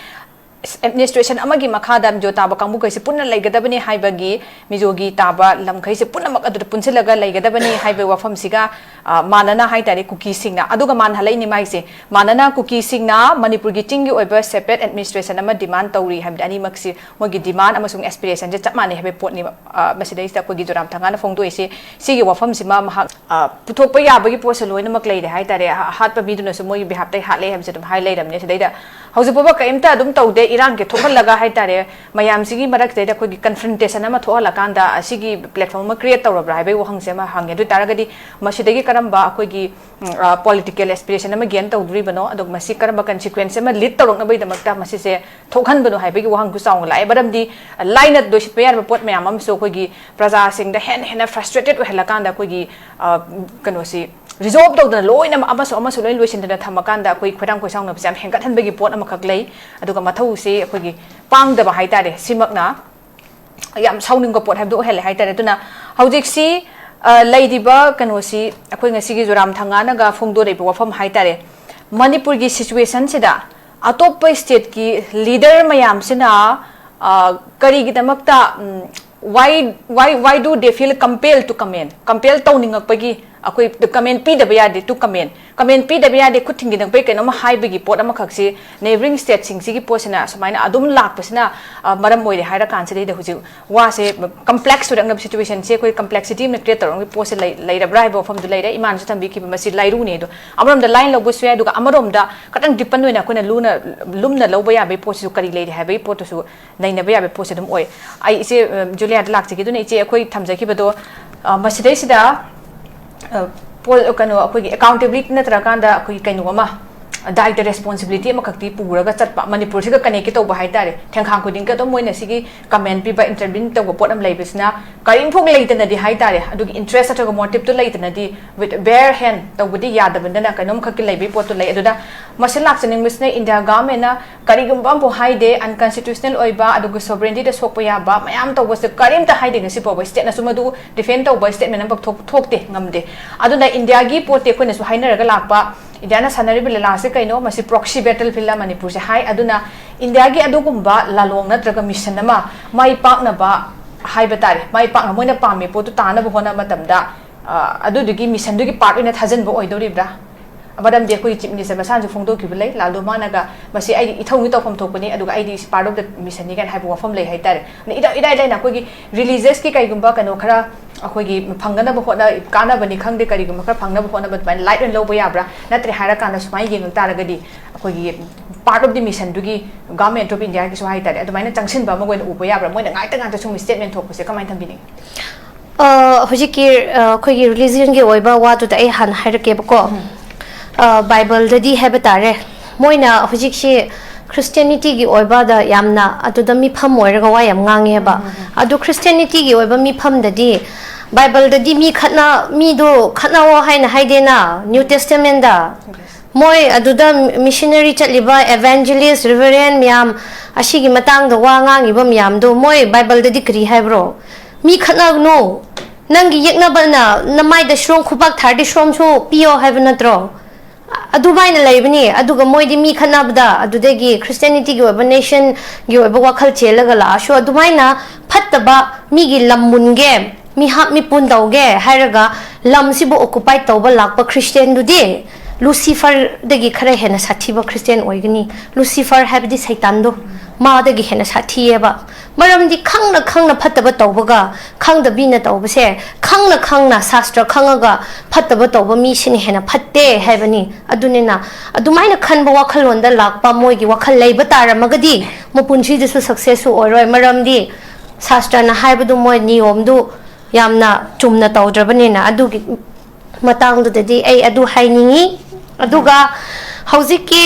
ꯑꯦꯗꯃꯤꯅꯤꯁꯇ꯭ꯔꯦꯁꯟ ꯑꯃꯒꯤ ꯃꯈꯥꯗ ꯃꯤꯖꯣ ꯇꯥꯕ ꯀꯥꯡꯕꯨꯈꯩꯁꯦ ꯄꯨꯟꯅ ꯂꯩꯒꯗꯕꯅꯤ ꯍꯥꯏꯕꯒꯤ, ꯃꯤꯖꯣꯒꯤ ꯇꯥꯕ ꯂꯝꯈꯩꯁꯦ ꯄꯨꯝꯅꯃꯛ ꯑꯗꯨꯗ ꯄꯨꯟꯁꯤꯜꯂꯒ ꯂꯩꯒꯗꯕꯅꯤ ꯍꯥꯏꯕꯒꯤ ꯋꯥꯐꯝꯁꯤꯒ, ꯑ, ꯃꯥꯟꯅꯅ ꯍꯥꯏꯇꯥꯔꯦ, ꯀꯨꯀꯤꯁꯤꯡꯅ, ꯑꯗꯨꯒ ꯃꯥꯟꯅꯍꯜꯂꯛꯏꯅꯤ ꯃꯥꯏꯁꯦ, ꯃꯥꯟꯅꯅ ꯀꯨꯀꯤꯁꯤꯡꯅ ꯃꯅꯤꯄꯨꯔꯒꯤ ꯆꯤꯡꯒꯤ ꯑꯣꯏꯕ ꯁꯦꯄꯔꯦꯠ ꯑꯦꯗꯃꯤꯅꯤꯁꯇ꯭ꯔꯦꯁꯟ ꯑꯃ ꯗꯤꯃꯥꯟ ꯇꯧꯔꯤ ꯍꯥꯏꯕꯗꯤ ꯑꯅꯤꯃꯛꯁꯤ ꯃꯣꯏꯒꯤ ꯗꯤꯃꯥꯟ ꯑꯃꯁꯨꯡ ꯑꯦꯁꯄꯤꯔꯦꯁꯟꯁꯦ ꯆꯞ ꯃꯥꯟꯅꯩ ꯍꯥꯏꯕꯒꯤ ꯄꯣꯠꯅꯤ꯫ ꯑ, ꯃꯁꯤꯗꯩꯁꯤꯗ ꯑꯩꯈꯣꯏꯒꯤ ꯖꯣꯔꯥꯝ ꯊꯪꯒꯥꯅ ꯐꯣꯡꯗꯣꯛꯏꯁꯤ, ꯁꯤꯒꯤ ꯋꯥꯐꯝꯁꯤꯃ ꯃꯍꯥꯛ, ꯑ, ꯄꯨꯊꯣꯛꯄ ꯌꯥꯕꯒꯤ ꯄꯣꯠꯁꯦ ꯂꯣꯏꯅꯃꯛ ꯂꯩꯔꯦ ꯍꯥꯏꯇꯥꯔꯦ꯫ ꯍꯥ-, ꯍꯥꯠꯄ ꯃꯤꯗꯨꯅꯁꯨ ꯃꯣꯏꯒꯤ ꯕꯤꯍꯥꯞꯇꯩ ꯍꯥꯠꯂꯦ ꯍꯥꯏꯕꯁꯦ ꯑꯗꯨꯝ ꯍꯥꯏ ꯂꯩꯔꯕꯅꯦ꯫ ꯁꯤꯗꯩꯗ ꯍꯧꯖꯤꯛ ꯐꯥꯎꯕ ꯀꯔꯤꯝꯇ ꯑꯗꯨꯝ ꯇꯧꯗꯦ, ꯏꯔꯥꯡꯁꯦ ꯊꯣꯛꯍꯜꯂꯒ ꯍꯥꯏꯇꯥꯔꯦ, ꯃꯌꯥꯝꯁꯤꯒꯤ ꯃꯔꯛꯁꯤꯗꯩꯗ ꯑꯩꯈꯣꯏꯒꯤ ꯀꯟꯐ꯭ꯔꯟꯇꯦꯁꯟ ꯑꯃ ꯊꯣꯛꯍꯜꯂꯀꯥꯟꯗ ꯑꯁꯤꯒꯤ ꯄ꯭ꯂꯦꯠꯐꯣꯝ ꯑꯃ ꯀ꯭ꯔꯤꯌꯦꯠ ꯇꯧꯔꯕ꯭ꯔꯥ ꯍꯥꯏꯕꯒꯤ ꯋꯥꯍꯪꯁꯦ ꯑꯃ ꯍꯪꯉꯦ꯫ ꯑꯗꯨ ꯑꯣꯏ ꯇꯥꯔꯒꯗꯤ ꯃꯁꯤꯗꯒꯤ ꯀꯔꯝꯕ ꯑꯩꯈꯣꯏꯒꯤ, ꯎꯝ, ꯑ, ꯄꯣꯂꯤꯇꯤꯀꯦꯜ ꯑꯦꯁꯄꯤꯔꯦꯁꯟ ꯑꯃ ꯒꯦꯟ ꯇꯧꯗꯣꯔꯤꯕꯅꯣ, ꯑꯗꯨꯒ ꯃꯁꯤ ꯀꯔꯝꯕ ꯀꯟꯁꯤꯀ꯭ꯋꯦꯟꯁ ꯑꯃ ꯂꯤꯗ ꯇꯧꯔꯛꯅꯕꯒꯤꯗꯃꯛꯇ ꯃꯁꯤꯁꯦ ꯊꯣꯛꯍꯟꯕꯅꯣ ꯍꯥꯏꯕꯒꯤ ꯋꯥꯍꯪꯁꯨ ꯆꯥꯎꯅ ꯂꯥꯛꯑꯦ꯫ ꯃꯔꯝꯗꯤ ꯂꯥꯏꯅ ꯂꯣꯏꯁꯤꯟꯕ ꯌꯥꯔꯕ ꯄꯣꯠ ꯃꯌꯥꯝ ꯑꯃꯁꯨ ꯑꯩꯈꯣꯏꯒꯤ ꯄ꯭ꯔꯖꯥꯁꯤꯡꯗ ꯍꯦꯟꯅ ꯍꯦꯟꯅ ꯐ꯭ꯔꯁꯇ꯭ꯔꯦꯇꯦꯠ ꯑꯣꯏꯍꯜꯂꯀꯥꯟꯗ ꯑꯩꯈꯣꯏꯒꯤ, ꯑ, ꯀꯩꯅꯣꯁꯤ ꯔꯤꯖꯣꯜꯕ ꯇꯧꯗꯅ ꯂꯣꯏꯅꯃꯛ ꯑꯃꯁꯨ ꯑꯃꯁꯨ ꯂꯣꯏ ꯂꯣꯏꯁꯤꯟꯗꯅ ꯊꯝꯃꯀꯥꯟꯗ ꯑꯩꯈꯣꯏ ꯈꯣꯏꯔꯥꯡ ꯈꯣꯏꯁꯥꯎꯅꯕꯁꯦ ꯌꯥꯝ ꯍꯦꯟꯒꯠꯍꯟꯕꯒꯤ ꯄꯣꯠ ꯑꯃꯈꯛ ꯂꯩ꯫ ꯑꯗꯨꯒ ꯃꯊꯧꯁꯤ ꯑꯩꯈꯣꯏꯒꯤ ꯄꯥꯡꯗꯕ ꯍꯥꯏꯇꯥꯔꯦ, ꯁꯤꯃꯛꯅ ꯌꯥꯝ ꯁꯥꯎꯅꯤꯡꯕ ꯄꯣꯠ ꯍꯥꯏꯕꯗꯨ ꯑꯣꯏꯍꯜꯂꯦ ꯍꯥꯏꯇꯥꯔꯦ꯫ ꯑꯗꯨꯅ ꯍꯧꯖꯤꯛꯁꯤ, ꯑ, ꯂꯩꯔꯤꯕ ꯀꯩꯅꯣꯁꯤ ꯑꯩꯈꯣꯏ ꯉꯁꯤꯒꯤ ꯖꯣꯔꯥꯝ ꯊꯪꯒꯥꯅꯒ ꯐꯣꯡꯗꯣꯔꯛꯏꯕ ꯋꯥꯐꯝ ꯍꯥꯏꯇꯥꯔꯦ, ꯃꯅꯤꯄꯨꯔꯒꯤ ꯁꯤꯆꯨꯋꯦꯁꯟꯁꯤꯗ ꯑꯇꯣꯞꯄ ꯁ꯭ꯇꯦꯠꯀꯤ ꯂꯤꯗꯔ ꯃꯌꯥꯝꯁꯤꯅ, ꯑ, ꯀꯔꯤꯒꯤꯗꯃꯛꯇ, ꯎꯝ, why, why, why do they feel compelled to comment? ꯀꯝꯄꯦꯜ ꯇꯧꯅꯤꯡꯉꯛꯄꯒꯤ ꯑꯩꯈꯣꯏ ꯀꯃꯦꯟ ꯄꯤꯗꯕ ꯌꯥꯗꯦ, to comment, ꯀꯃꯦꯟ ꯄꯤꯗꯕ ꯌꯥꯗꯦ, ꯈꯨꯠ ꯊꯤꯡꯖꯤꯟꯅꯤꯡꯉꯛꯄꯒꯤ ꯀꯩꯅꯣꯝꯃ ꯍꯥꯏꯕꯒꯤ ꯄꯣꯠ ꯑꯃꯈꯛꯁꯤ ꯅꯦꯕꯔꯤꯡ ꯁ꯭ꯇꯦꯠꯁꯤꯡꯁꯤꯒꯤ ꯄꯣꯠꯁꯤꯅ ꯁꯨꯃꯥꯏꯅ ꯑꯗꯨꯝ ꯂꯥꯛꯄꯁꯤꯅ, ꯑ, ꯃꯔꯝ ꯑꯣꯏꯔꯦ ꯍꯥꯏꯔ ꯀꯥꯟꯁꯤꯗꯩꯗ ꯍꯧꯖꯤꯛ ꯋꯥꯁꯦ ꯀꯝꯄ꯭ꯂꯦꯛꯁ ꯑꯣꯏꯔꯛꯅꯕ ꯁꯤꯆꯨꯋꯦꯁꯟꯁꯦ ꯑꯩꯈꯣꯏ ꯀꯝꯄ꯭ꯂꯦꯛꯁꯤꯇꯤ ꯑꯃ ꯀ꯭ꯔꯤꯌꯦꯠ ꯇꯧꯔꯛꯅꯕꯒꯤ ꯄꯣꯠꯁꯦ ꯂꯩ-, ꯂꯩꯔꯕ꯭ꯔꯥ ꯍꯥꯏꯕ ꯋꯥꯐꯝꯗꯨ ꯂꯩꯔꯦ꯫ ꯏꯃꯥꯅꯁꯨ ꯊꯝꯕꯤꯈꯤꯕ ꯃꯁꯤ ꯂꯥꯏꯔꯨꯅꯤ꯫ ꯑꯗꯣ ꯑꯃꯔꯣꯝꯗ ꯂꯥꯏꯟ ꯂꯧꯕꯁꯨ ꯌꯥꯏ, ꯑꯗꯨꯒ ꯑꯃꯔꯣꯝꯗ ꯈꯇꯪ ꯗꯤꯄꯟ ꯑꯣꯏꯅ ꯑꯩꯈꯣꯏꯅ ꯂꯨꯅ, ꯂꯨꯝꯅ ꯂꯧꯕ ꯌꯥꯕꯒꯤ ꯄꯣꯠꯁꯤꯁꯨ ꯀꯔꯤ ꯂꯩꯔꯤ ꯍꯥꯏꯕꯒꯤ ꯄꯣꯠꯇꯨꯁꯨ ꯅꯩꯅꯕ ꯌꯥꯕꯒꯤ ꯄꯣꯠꯁꯦ ꯑꯗꯨꯝ ꯑꯣꯏ꯫ ꯑꯩ ꯏꯆꯦ, ꯑ, ꯖꯨꯂꯤꯌꯥꯗ ꯂꯥꯛꯆꯒꯦ꯫ ꯑꯗꯨꯅ ꯏꯆꯦ, ꯑꯩꯈꯣꯏ ꯊꯝꯖꯈꯤꯕꯗꯣ, ꯑ, ꯃꯁꯤꯗꯩꯁꯤꯗ, ꯑ, ꯄꯣ-, ꯀꯩꯅꯣ, ꯑꯩꯈꯣꯏꯒꯤ ꯑꯦꯀꯥꯎꯟꯇꯦꯕꯤꯂꯤꯇꯤ ꯅꯠꯇ꯭ꯔꯀꯥꯟꯗ ꯑꯩꯈꯣꯏꯒꯤ ꯀꯩꯅꯣ ꯑꯃ, ꯗꯥꯏꯇ ꯔꯦꯁꯄꯣꯟꯁꯤꯕꯤꯂꯤꯇꯤ ꯑꯃꯈꯛꯇꯤ ꯄꯨꯔꯒ ꯆꯠꯄ, ꯃꯅꯤꯄꯨꯔꯁꯤꯒ ꯀꯅꯦꯛꯀꯤ ꯇꯧꯕ ꯍꯥꯏꯇꯥꯔꯦ꯫ ꯊꯦꯡꯈꯥꯡ ꯈꯨꯗꯤꯡꯒꯤ ꯑꯗꯨꯝ ꯃꯣꯏꯅ ꯁꯤꯒꯤ ꯀꯃꯦꯟ ꯄꯤꯕ, ꯏꯟꯇꯔꯚꯤꯟ ꯇꯧꯕ ꯄꯣꯠ ꯑꯃ ꯂꯩꯕꯁꯤꯅ ꯀꯔꯤꯝꯐꯥꯎ ꯂꯩꯇꯅꯗꯤ ꯍꯥꯏꯇꯥꯔꯦ, ꯑꯗꯨꯒꯤ ꯏꯟꯇꯔꯦꯁ ꯅꯠꯇ꯭ꯔꯒ ꯃꯣꯇꯤꯞꯇꯨ ꯂꯩꯇꯅꯗꯤ with bare hand ꯇꯧꯕꯗꯤ ꯌꯥꯗꯕꯅꯤꯅ ꯀꯩꯅꯣꯝꯈꯛꯀꯤ ꯂꯩꯕꯒꯤ ꯄꯣꯠꯇꯨ ꯂꯩ꯫ ꯑꯗꯨꯗ ꯃꯁꯤ ꯂꯥꯛꯆꯅꯤꯡꯕꯁꯤꯅ ꯏꯟꯗꯤꯌꯥ ꯒꯚꯔꯟꯃꯦꯟꯅ ꯀꯔꯤꯒꯨꯝꯕ ꯑꯃꯐꯥꯎ ꯍꯥꯏꯗꯦ, ꯑꯟꯀꯟꯁꯇꯤꯇ꯭ꯌꯨꯁꯅꯦꯜ ꯑꯣꯏꯕ ꯑꯗꯨꯒ ꯁꯣꯕꯔꯦꯟꯇꯤꯗ ꯁꯣꯛꯄ ꯌꯥꯕ ꯃꯌꯥꯝ ꯇꯧꯕꯁꯦ ꯀꯔꯤꯝꯇ ꯍꯥꯏꯗꯦ ꯉꯁꯤ ꯐꯥꯎꯕ꯫ ꯁ꯭ꯇꯦꯠꯅꯁꯨ ꯃꯗꯨ ꯗꯤꯐꯦꯟ ꯇꯧꯕ ꯁ꯭ꯇꯦꯠꯃꯦꯟ ꯑꯃꯐꯥꯎ ꯊꯣꯛ-, ꯊꯣꯛꯇꯦ, ꯉꯝꯗꯦ꯫ ꯑꯗꯨꯅ ꯏꯟꯗꯤꯌꯥꯒꯤ ꯄꯣꯠꯇꯤ ꯑꯩꯈꯣꯏꯅꯁꯨ ꯍꯥꯏꯅꯔꯒ ꯂꯥꯛꯄ, ꯏꯟꯗꯤꯌꯥꯅ ꯁꯥꯟꯅꯔꯤꯕ ꯂꯤꯂꯥꯁꯦ ꯀꯩꯅꯣ? ꯃꯁꯤ proxy battle field ꯑꯃ ꯃꯅꯤꯄꯨꯔꯁꯦ ꯍꯥꯏ꯫ ꯑꯗꯨꯅ ꯏꯟꯗꯤꯌꯥꯒꯤ ꯑꯗꯨꯒꯨꯝꯕ ꯂꯥꯂꯣꯡ ꯅꯠꯇ꯭ꯔꯒ mission ꯑꯃ ꯃꯥꯏ ꯄꯥꯛꯅꯕ ꯍꯥꯏꯕ ꯇꯥꯔꯦ, ꯃꯥꯏ ꯄꯥꯛꯅ ꯃꯣꯏꯅ ꯄꯥꯝꯃꯤ ꯄꯣꯠꯇꯨ ꯇꯥꯅꯕ ꯍꯣꯠꯅꯕ ꯃꯇꯝꯗ, ꯑ, ꯑꯗꯨꯗꯨꯒꯤ missionꯗꯨꯒꯤ part ꯑꯣꯏꯅ ꯊꯥꯖꯤꯟꯕ ꯑꯣꯏꯗꯧꯔꯤꯕ꯭ꯔꯥ? ꯃꯔꯝꯗꯤ ꯑꯩꯈꯣꯏꯒꯤ Chief Minister ꯃꯁꯥꯅꯁꯨ ꯐꯣꯡꯗꯣꯛꯈꯤꯕ ꯂꯩ, ꯂꯥꯜꯗꯣ ꯃꯥꯅꯒ ꯃꯁꯤ ꯑꯩꯒꯤ ꯏꯊꯧꯒꯤ ꯇꯧꯐꯝ ꯊꯣꯛꯄꯅꯤ, ꯑꯗꯨꯒ ꯑꯩꯗꯤ part of the missionꯅꯤ ꯀꯥꯏꯅ ꯍꯥꯏꯕ ꯋꯥꯐꯝ ꯂꯩ ꯍꯥꯏꯇꯥꯔꯦ꯫ ꯑꯗ ꯏꯔꯥꯏ, ꯏꯔꯥꯏ ꯂꯥꯏꯅ ꯑꯩꯈꯣꯏꯒꯤ religious ꯀꯤ ꯀꯩꯒꯨꯝꯕ ꯀꯩꯅꯣ ꯈꯔ ꯑꯩꯈꯣꯏꯒꯤ ꯐꯪꯒꯅꯕ ꯍꯣꯠꯅ-, ꯀꯥꯟꯅꯕꯅꯤ ꯈꯪꯗꯦ, ꯀꯔꯤꯒꯨꯝꯕ ꯈꯔ ꯐꯪꯅꯕ ꯍꯣꯠꯅꯕ ꯑꯗꯨꯃꯥꯏꯅ light ꯑꯣꯏꯅ ꯂꯧꯕ ꯌꯥꯕ꯭ꯔꯥ? ꯅꯠꯇ꯭ꯔꯦ ꯍꯥꯏꯔꯀꯥꯟꯗ ꯁꯨꯃꯥꯏꯅ ꯌꯦꯡꯉꯛ ꯇꯥꯔꯒꯗꯤ ꯑꯩꯈꯣꯏꯒꯤ part of the missionꯗꯨꯒꯤ Government of Indiaꯒꯤꯁꯨ ꯍꯥꯏꯇꯥꯔꯦ, ꯑꯗꯨꯃꯥꯏꯅ ꯆꯪꯁꯤꯟꯕ ꯑꯃ ꯑꯣꯏꯅ ꯎꯕ ꯌꯥꯕ꯭ꯔꯥ? ꯃꯣꯏꯅ ꯉꯥꯛꯇ ꯉꯥꯛꯇ ꯁꯨꯝ statement ꯊꯣꯛꯄꯁꯦ ꯀꯃꯥꯏꯅ ꯊꯝꯕꯤꯅꯤꯡꯉꯤ? ꯑ, ꯍꯧꯖꯤꯛꯀꯤ, ꯑ, ꯑꯩꯈꯣꯏꯒꯤ religionꯒꯤ ꯑꯣꯏꯕ ꯋꯥꯗꯨꯗ ꯑꯩ ꯍꯥꯟꯅ ꯍꯥꯏꯔꯛꯀꯦꯕꯀꯣ꯫ ꯎꯝ꯫ ꯑ, Bibleꯗꯗꯤ ꯍꯥꯏꯕ ꯇꯥꯔꯦ, ꯃꯣꯏꯅ ꯍꯧꯖꯤꯛꯁꯤ Christianityꯒꯤ ꯑꯣꯏꯕꯗ ꯌꯥꯝꯅ ꯑꯗꯨꯗ ꯃꯤꯐꯝ ꯑꯣꯏꯔꯒ ꯋꯥ ꯌꯥꯝ ꯉꯥꯡꯉꯦꯕ꯫ ꯎꯝ, ꯎꯝ, ꯎꯝ꯫ ꯑꯗꯨ Christianityꯒꯤ ꯑꯣꯏꯕ ꯃꯤꯐꯝꯗꯗꯤ Bibleꯗꯗꯤ ꯃꯤ ꯈꯠꯅ-, ꯃꯤꯗꯣ ꯈꯠꯅꯧꯑꯣ ꯍꯥꯏꯅ ꯍꯥꯏꯗꯦꯅ, New Testamentꯗ꯫ Yes꯫ ꯃꯣꯏ ꯑꯗꯨꯗ missionary ꯆꯠꯂꯤꯕ evangelist, reverend ꯃꯌꯥꯝ, ꯑꯁꯤꯒꯤ ꯃꯇꯥꯡꯗ ꯋꯥ ꯉꯥꯡꯉꯤꯕ ꯃꯌꯥꯝꯗꯣ ꯃꯣꯏ Bibleꯗꯗꯤ ꯀꯔꯤ ꯍꯥꯏꯕ꯭ꯔꯣ? ꯃꯤ ꯈꯠꯅꯒꯅꯨ, ꯅꯪꯒꯤ ꯌꯦꯛꯅꯕꯅ ꯅꯃꯥꯏꯗ ꯁ꯭ꯔꯣꯝ ꯈꯨꯕꯥꯛ ꯊꯥꯔꯗꯤ ꯁ꯭ꯔꯣꯝꯁꯨ ꯄꯤꯌꯣ ꯍꯥꯏꯕ ꯅꯠꯇ꯭ꯔꯣ? ꯑꯗꯨꯃꯥꯏꯅ ꯂꯩꯕꯅꯤ꯫ ꯑꯗꯨꯒ ꯃꯣꯏꯗꯤ ꯃꯤ ꯈꯠꯅꯕꯗ, ꯑꯗꯨꯗꯒꯤ Christianityꯒꯤ ꯑꯣꯏꯕ, nationꯒꯤ ꯑꯣꯏꯕ ꯋꯥꯈꯜ ꯆꯦꯜꯂꯒ ꯂꯥꯛꯑꯁꯨ, ꯑꯗꯨꯃꯥꯏꯅ ꯐꯠꯇꯕ, ꯃꯤꯒꯤ ꯂꯝ ꯃꯨꯟꯒꯦ, ꯃꯤꯍꯥꯠ ꯃꯤꯄꯨꯟ ꯇꯧꯒꯦ ꯍꯥꯏꯔꯒ ꯂꯝꯁꯤꯕꯨ occupy ꯇꯧꯕ ꯂꯥꯛꯄ Christianꯗꯨꯗꯤ Luciferꯗꯒꯤ ꯈꯔ ꯍꯦꯟꯅ ꯁꯥꯊꯤꯕ Christian ꯑꯣꯏꯒꯅꯤ꯫ Lucifer ꯍꯥꯏꯕꯗꯤ ꯁꯩꯇꯥꯟꯗꯣ, ꯃꯥꯗꯒꯤ ꯍꯦꯟꯅ ꯁꯥꯊꯤꯌꯦꯕ꯫ ꯃꯔꯝꯗꯤ ꯈꯪꯅ ꯈꯪꯅ ꯐꯠꯇꯕ ꯇꯧꯕꯒ ꯈꯪꯗꯕꯤꯅ ꯇꯧꯕꯁꯦ, ꯈꯪꯅ ꯈꯪꯅ ꯁꯥꯁꯇ꯭ꯔ ꯈꯪꯉꯒ ꯐꯠꯇꯕ ꯇꯧꯕ ꯃꯤꯁꯤꯅ ꯍꯦꯟꯅ ꯐꯠꯇꯦ ꯍꯥꯏꯕꯅꯤ꯫ ꯑꯗꯨꯅꯤꯅ ꯑꯗꯨꯃꯥꯏꯅ ꯈꯟꯕ ꯋꯥꯈꯜꯂꯣꯟꯗ ꯂꯥꯛꯄ ꯃꯣꯏꯒꯤ ꯋꯥꯈꯜ ꯂꯩꯕ ꯇꯥꯔꯝꯃꯒꯗꯤ ꯃꯄꯨꯟꯁꯤꯗꯁꯨ successꯁꯨ ꯑꯣꯏꯔꯣꯏ꯫ ꯃꯔꯝꯗꯤ ꯁꯥꯁꯇ꯭ꯔꯅ ꯍꯥꯏꯕꯗꯨ ꯃꯣꯏ ꯅꯤꯌꯣꯝꯗꯨ ꯌꯥꯝꯅ ꯆꯨꯝꯅ ꯇꯧꯗ꯭ꯔꯕꯅꯤꯅ꯫ ꯑꯗꯨꯒꯤ ꯃꯇꯥꯡꯗꯨꯗꯗꯤ ꯑꯩ ꯑꯗꯨ ꯍꯥꯏꯅꯤꯡꯉꯤ꯫ ꯑꯗꯨꯒ ꯍꯧꯖꯤꯛꯀꯤ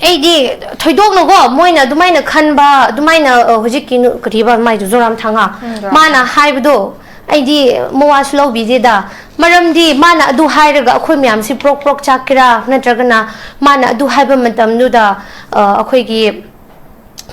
ꯑꯩꯗꯤ ꯊꯣꯏꯗꯣꯛꯅꯀꯣ, ꯃꯣꯏꯅ ꯑꯗꯨꯃꯥꯏꯅ ꯈꯟꯕ, ꯑꯗꯨꯃꯥꯏꯅ, ꯑ, ꯍꯧꯖꯤꯛꯀꯤ ꯅꯨ-, ꯀꯔꯤꯕ ꯃꯥꯏꯗꯨ, ꯖꯣꯔꯥꯝ ꯊꯥꯡꯉ, ꯎꯝ, ꯖꯣꯔꯥꯝ ꯃꯥꯅ ꯊꯥꯡꯉ꯫ ꯍꯥꯏꯕꯗꯣ ꯑꯩꯗꯤ ꯃꯋꯥꯁꯨ ꯂꯧꯕꯤꯗꯦꯗ꯫ ꯃꯔꯝꯗꯤ ꯃꯥꯅ ꯑꯗꯨ ꯍꯥꯏꯔꯒ ꯑꯩꯈꯣꯏ ꯃꯌꯥꯝꯁꯤ ꯄ꯭ꯔꯣꯛ ꯄ꯭ꯔꯣꯛ ꯆꯥꯛꯀꯦꯔꯥ, ꯅꯠꯇ꯭ꯔꯒꯅ ꯃꯥꯅ ꯑꯗꯨ ꯍꯥꯏꯕ ꯃꯇꯝꯗꯨꯗ, ꯑ, ꯑꯩꯈꯣꯏꯒꯤ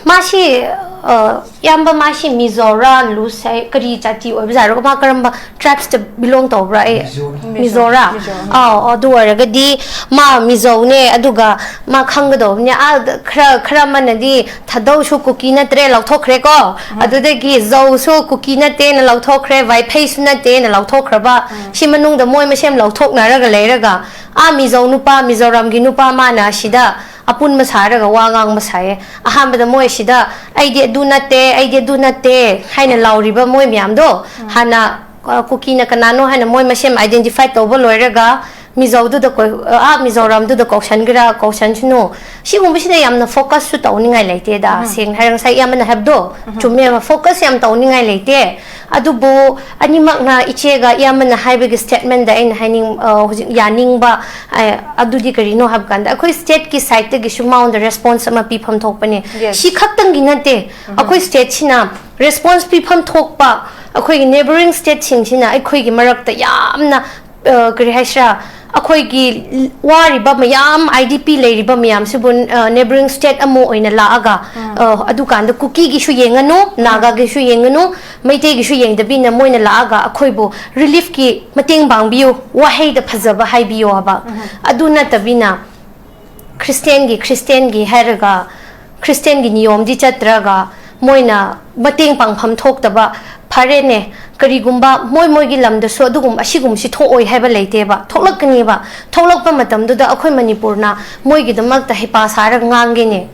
ꯃꯥꯁꯤ, ꯑ, ꯏꯌꯥꯝꯕ, ꯃꯥꯁꯤ ꯃꯤꯖꯣꯔꯥ, ꯂꯨꯁ ꯍꯥꯏ, ꯀꯔꯤ ꯖꯥꯇꯤ ꯑꯣꯏꯕꯖꯥꯠꯔꯣ? ꯃꯥ ꯀꯔꯝꯕ tribeꯁꯇ belong ꯇꯧꯕ꯭ꯔꯥ? ꯑꯩ, ꯃꯤꯖꯣꯅꯤ꯫ ꯃꯤꯖꯣꯔꯥ? ꯃꯤꯖꯣ꯫ ꯑꯥꯎ, ꯑꯗꯨ ꯑꯣꯏꯔꯒꯗꯤ ꯃꯥ ꯃꯤꯖꯣꯅꯦ, ꯑꯗꯨꯒ ꯃꯥ ꯈꯪꯒꯗꯧꯕꯅꯦ꯫ ꯑꯥ, ꯈꯔ, ꯈꯔ ꯑꯃꯅꯗꯤ ꯊꯥꯗꯧꯁꯨ ꯀꯨꯀꯤ ꯅꯠꯇ꯭ꯔꯦ ꯂꯥꯎꯊꯣꯛꯈ꯭ꯔꯦꯀꯣ, ꯑꯗꯨꯗꯒꯤ ꯖꯧꯁꯨ ꯀꯨꯀꯤ ꯅꯠꯇꯦꯅ ꯂꯥꯎꯊꯣꯛꯈ꯭ꯔꯦ, ꯋꯥꯏꯐꯩꯁꯨ ꯅꯠꯇꯦꯅ ꯂꯥꯎꯊꯣꯛꯈ꯭ꯔꯕ, ꯁꯤ ꯃꯅꯨꯡꯗ ꯃꯣꯏ ꯃꯁꯦꯝ ꯂꯥꯎꯊꯣꯛꯅꯔꯒ ꯂꯩꯔꯒ, ꯑꯥ, ꯃꯤꯖꯧ ꯅꯨꯄꯥ, ꯃꯤꯖꯣꯔꯥꯝꯒꯤ ꯅꯨꯄꯥ ꯃꯥꯅ ꯑꯁꯤꯗ ꯑꯄꯨꯟꯕ ꯁꯥꯔꯒ ꯋꯥ ꯉꯥꯡꯕ ꯁꯥꯏꯌꯦ꯫ ꯑꯍꯥꯟꯕꯗ ꯃꯣꯏ ꯁꯤꯗ "ꯑꯩꯗꯤ ꯑꯗꯨ ꯅꯠꯇꯦ, ꯑꯩꯗꯤ ꯑꯗꯨ ꯅꯠꯇꯦ" ꯍꯥꯏꯅ ꯂꯥꯎꯔꯤꯕ ꯃꯣꯏ ꯃꯌꯥꯝꯗꯣ, ꯎꯝ꯫ ꯍꯥꯟꯅ, ꯑ, ꯀꯨꯀꯤꯅ ꯀꯅꯥꯅꯣ ꯍꯥꯏꯅ ꯃꯣꯏ ꯃꯁꯦꯝ identify ꯇꯧꯕ ꯂꯣꯏꯔꯒ, ꯃꯤꯖꯧꯗꯨꯗ ꯀꯣꯏ-, ꯑ, ꯑꯥ, ꯃꯤꯖꯣꯔꯥꯝꯗꯨꯗ ꯀꯧꯁꯟꯒꯦꯔꯥ ꯀꯧꯁꯟꯁꯅꯨ, ꯁꯤꯒꯨꯝꯕꯁꯤꯗ ꯌꯥꯝꯅ focusꯁꯨ ꯇꯧꯅꯤꯡꯉꯥꯏ ꯂꯩꯇꯦꯗ꯫ ꯎꯝ꯫ ꯁꯦꯡꯅ ꯍꯥꯏꯔ, ꯉꯁꯥꯏ ꯏꯌꯥꯝꯕꯅ ꯍꯥꯏꯕꯗꯣ, ꯎꯝ꯫ ꯆꯨꯝꯃꯦꯕ, focus ꯌꯥꯝ ꯇꯧꯅꯤꯡꯉꯥꯏ ꯂꯩꯇꯦ꯫ ꯑꯗꯨꯕꯨ ꯑꯅꯤꯃꯛꯅ, ꯏꯆꯦꯒ ꯏꯌꯥꯝꯕꯅ ꯍꯥꯏꯕꯒꯤ statementꯗ ꯑꯩꯅ ꯍꯥꯏꯅꯤꯡ-, ꯑ, ꯍꯧꯖꯤꯛ ꯌꯥꯅꯤꯡꯕ, ꯑ, ꯑꯗꯨꯗꯤ ꯀꯔꯤꯅꯣ ꯍꯥꯏꯕ ꯀꯥꯟꯗ, ꯑꯩꯈꯣꯏ stateꯀꯤ sideꯇꯒꯤꯁꯨ ꯃꯉꯣꯟꯗ response ꯑꯃ ꯄꯤꯐꯝ ꯊꯣꯛꯄꯅꯦ꯫ Yes. ꯁꯤ ꯈꯛꯇꯪꯒꯤ ꯅꯠꯇꯦ, ꯎꯝ꯫ ꯑꯩꯈꯣꯏ stateꯁꯤꯅ response ꯄꯤꯐꯝ ꯊꯣꯛꯄ ꯑꯩꯈꯣꯏꯒꯤ neighbouring stateꯁꯤꯡꯁꯤꯅ ꯑꯩꯈꯣꯏꯒꯤ ꯃꯔꯛꯇ ꯌꯥꯝꯅ, ꯑ, ꯀꯔꯤ ꯍꯥꯏꯁꯤꯔꯥ, ꯑꯩꯈꯣꯏꯒꯤ ꯋꯥꯔꯤꯕ ꯃꯌꯥꯝ, IDP ꯂꯩꯔꯤꯕ ꯃꯌꯥꯝꯁꯤꯕꯨ, ꯑ, neighbouring state ꯑꯃ ꯑꯣꯏꯅ ꯂꯥꯛꯑꯒ, ꯎꯝ꯫ ꯑ, ꯑꯗꯨꯀꯥꯟꯗ ꯀꯨꯀꯤꯒꯤꯁꯨ ꯌꯦꯡꯉꯅꯨ, ꯎꯝ꯫ ꯅꯥꯒꯥꯒꯤꯁꯨ ꯌꯦꯡꯉꯅꯨ, ꯃꯩꯇꯩꯒꯤꯁꯨ ꯌꯦꯡꯗꯕꯤꯅ ꯃꯣꯏꯅ ꯂꯥꯛꯑꯒ ꯑꯩꯈꯣꯏꯕꯨ reliefꯀꯤ ꯃꯇꯦꯡ ꯄꯥꯡꯕꯤꯌꯨ, ꯋꯥꯍꯩꯗ ꯐꯖꯕ ꯍꯥꯏꯕꯤꯌꯣ ꯍꯥꯏꯕ꯫ ꯎꯝ꯫ ꯑꯗꯨ ꯅꯠꯇꯕꯤꯅ Christianꯒꯤ, Christianꯒꯤ ꯍꯥꯏꯔꯒ Christianꯒꯤ ꯅꯤꯌꯣꯝꯗꯤ ꯆꯠꯇ꯭ꯔꯒ ꯃꯣꯏꯅ ꯃꯇꯦꯡ ꯄꯥꯡꯐꯝ ꯊꯣꯛꯇꯕ, ꯐꯔꯦꯅꯦ, ꯀꯔꯤꯒꯨꯝꯕ ꯃꯣꯏ ꯃꯣꯏꯒꯤ ꯂꯝꯗꯁꯨ ꯑꯗꯨꯒꯨꯝꯕ, ꯑꯁꯤꯒꯨꯝꯕꯁꯤ ꯊꯣꯛꯑꯣꯏ ꯍꯥꯏꯕ ꯂꯩꯇꯦꯕ, ꯊꯣꯛꯂꯛꯀꯅꯤꯕ꯫ ꯊꯣꯛꯂꯛꯄ ꯃꯇꯝꯗꯨꯗ ꯑꯩꯈꯣꯏ ꯃꯅꯤꯄꯨꯔꯅ ꯃꯣꯏꯒꯤꯗꯃꯛꯇ ꯍꯩꯄꯥ ꯁꯥꯔꯒ ꯉꯥꯡꯒꯦꯅꯦ꯫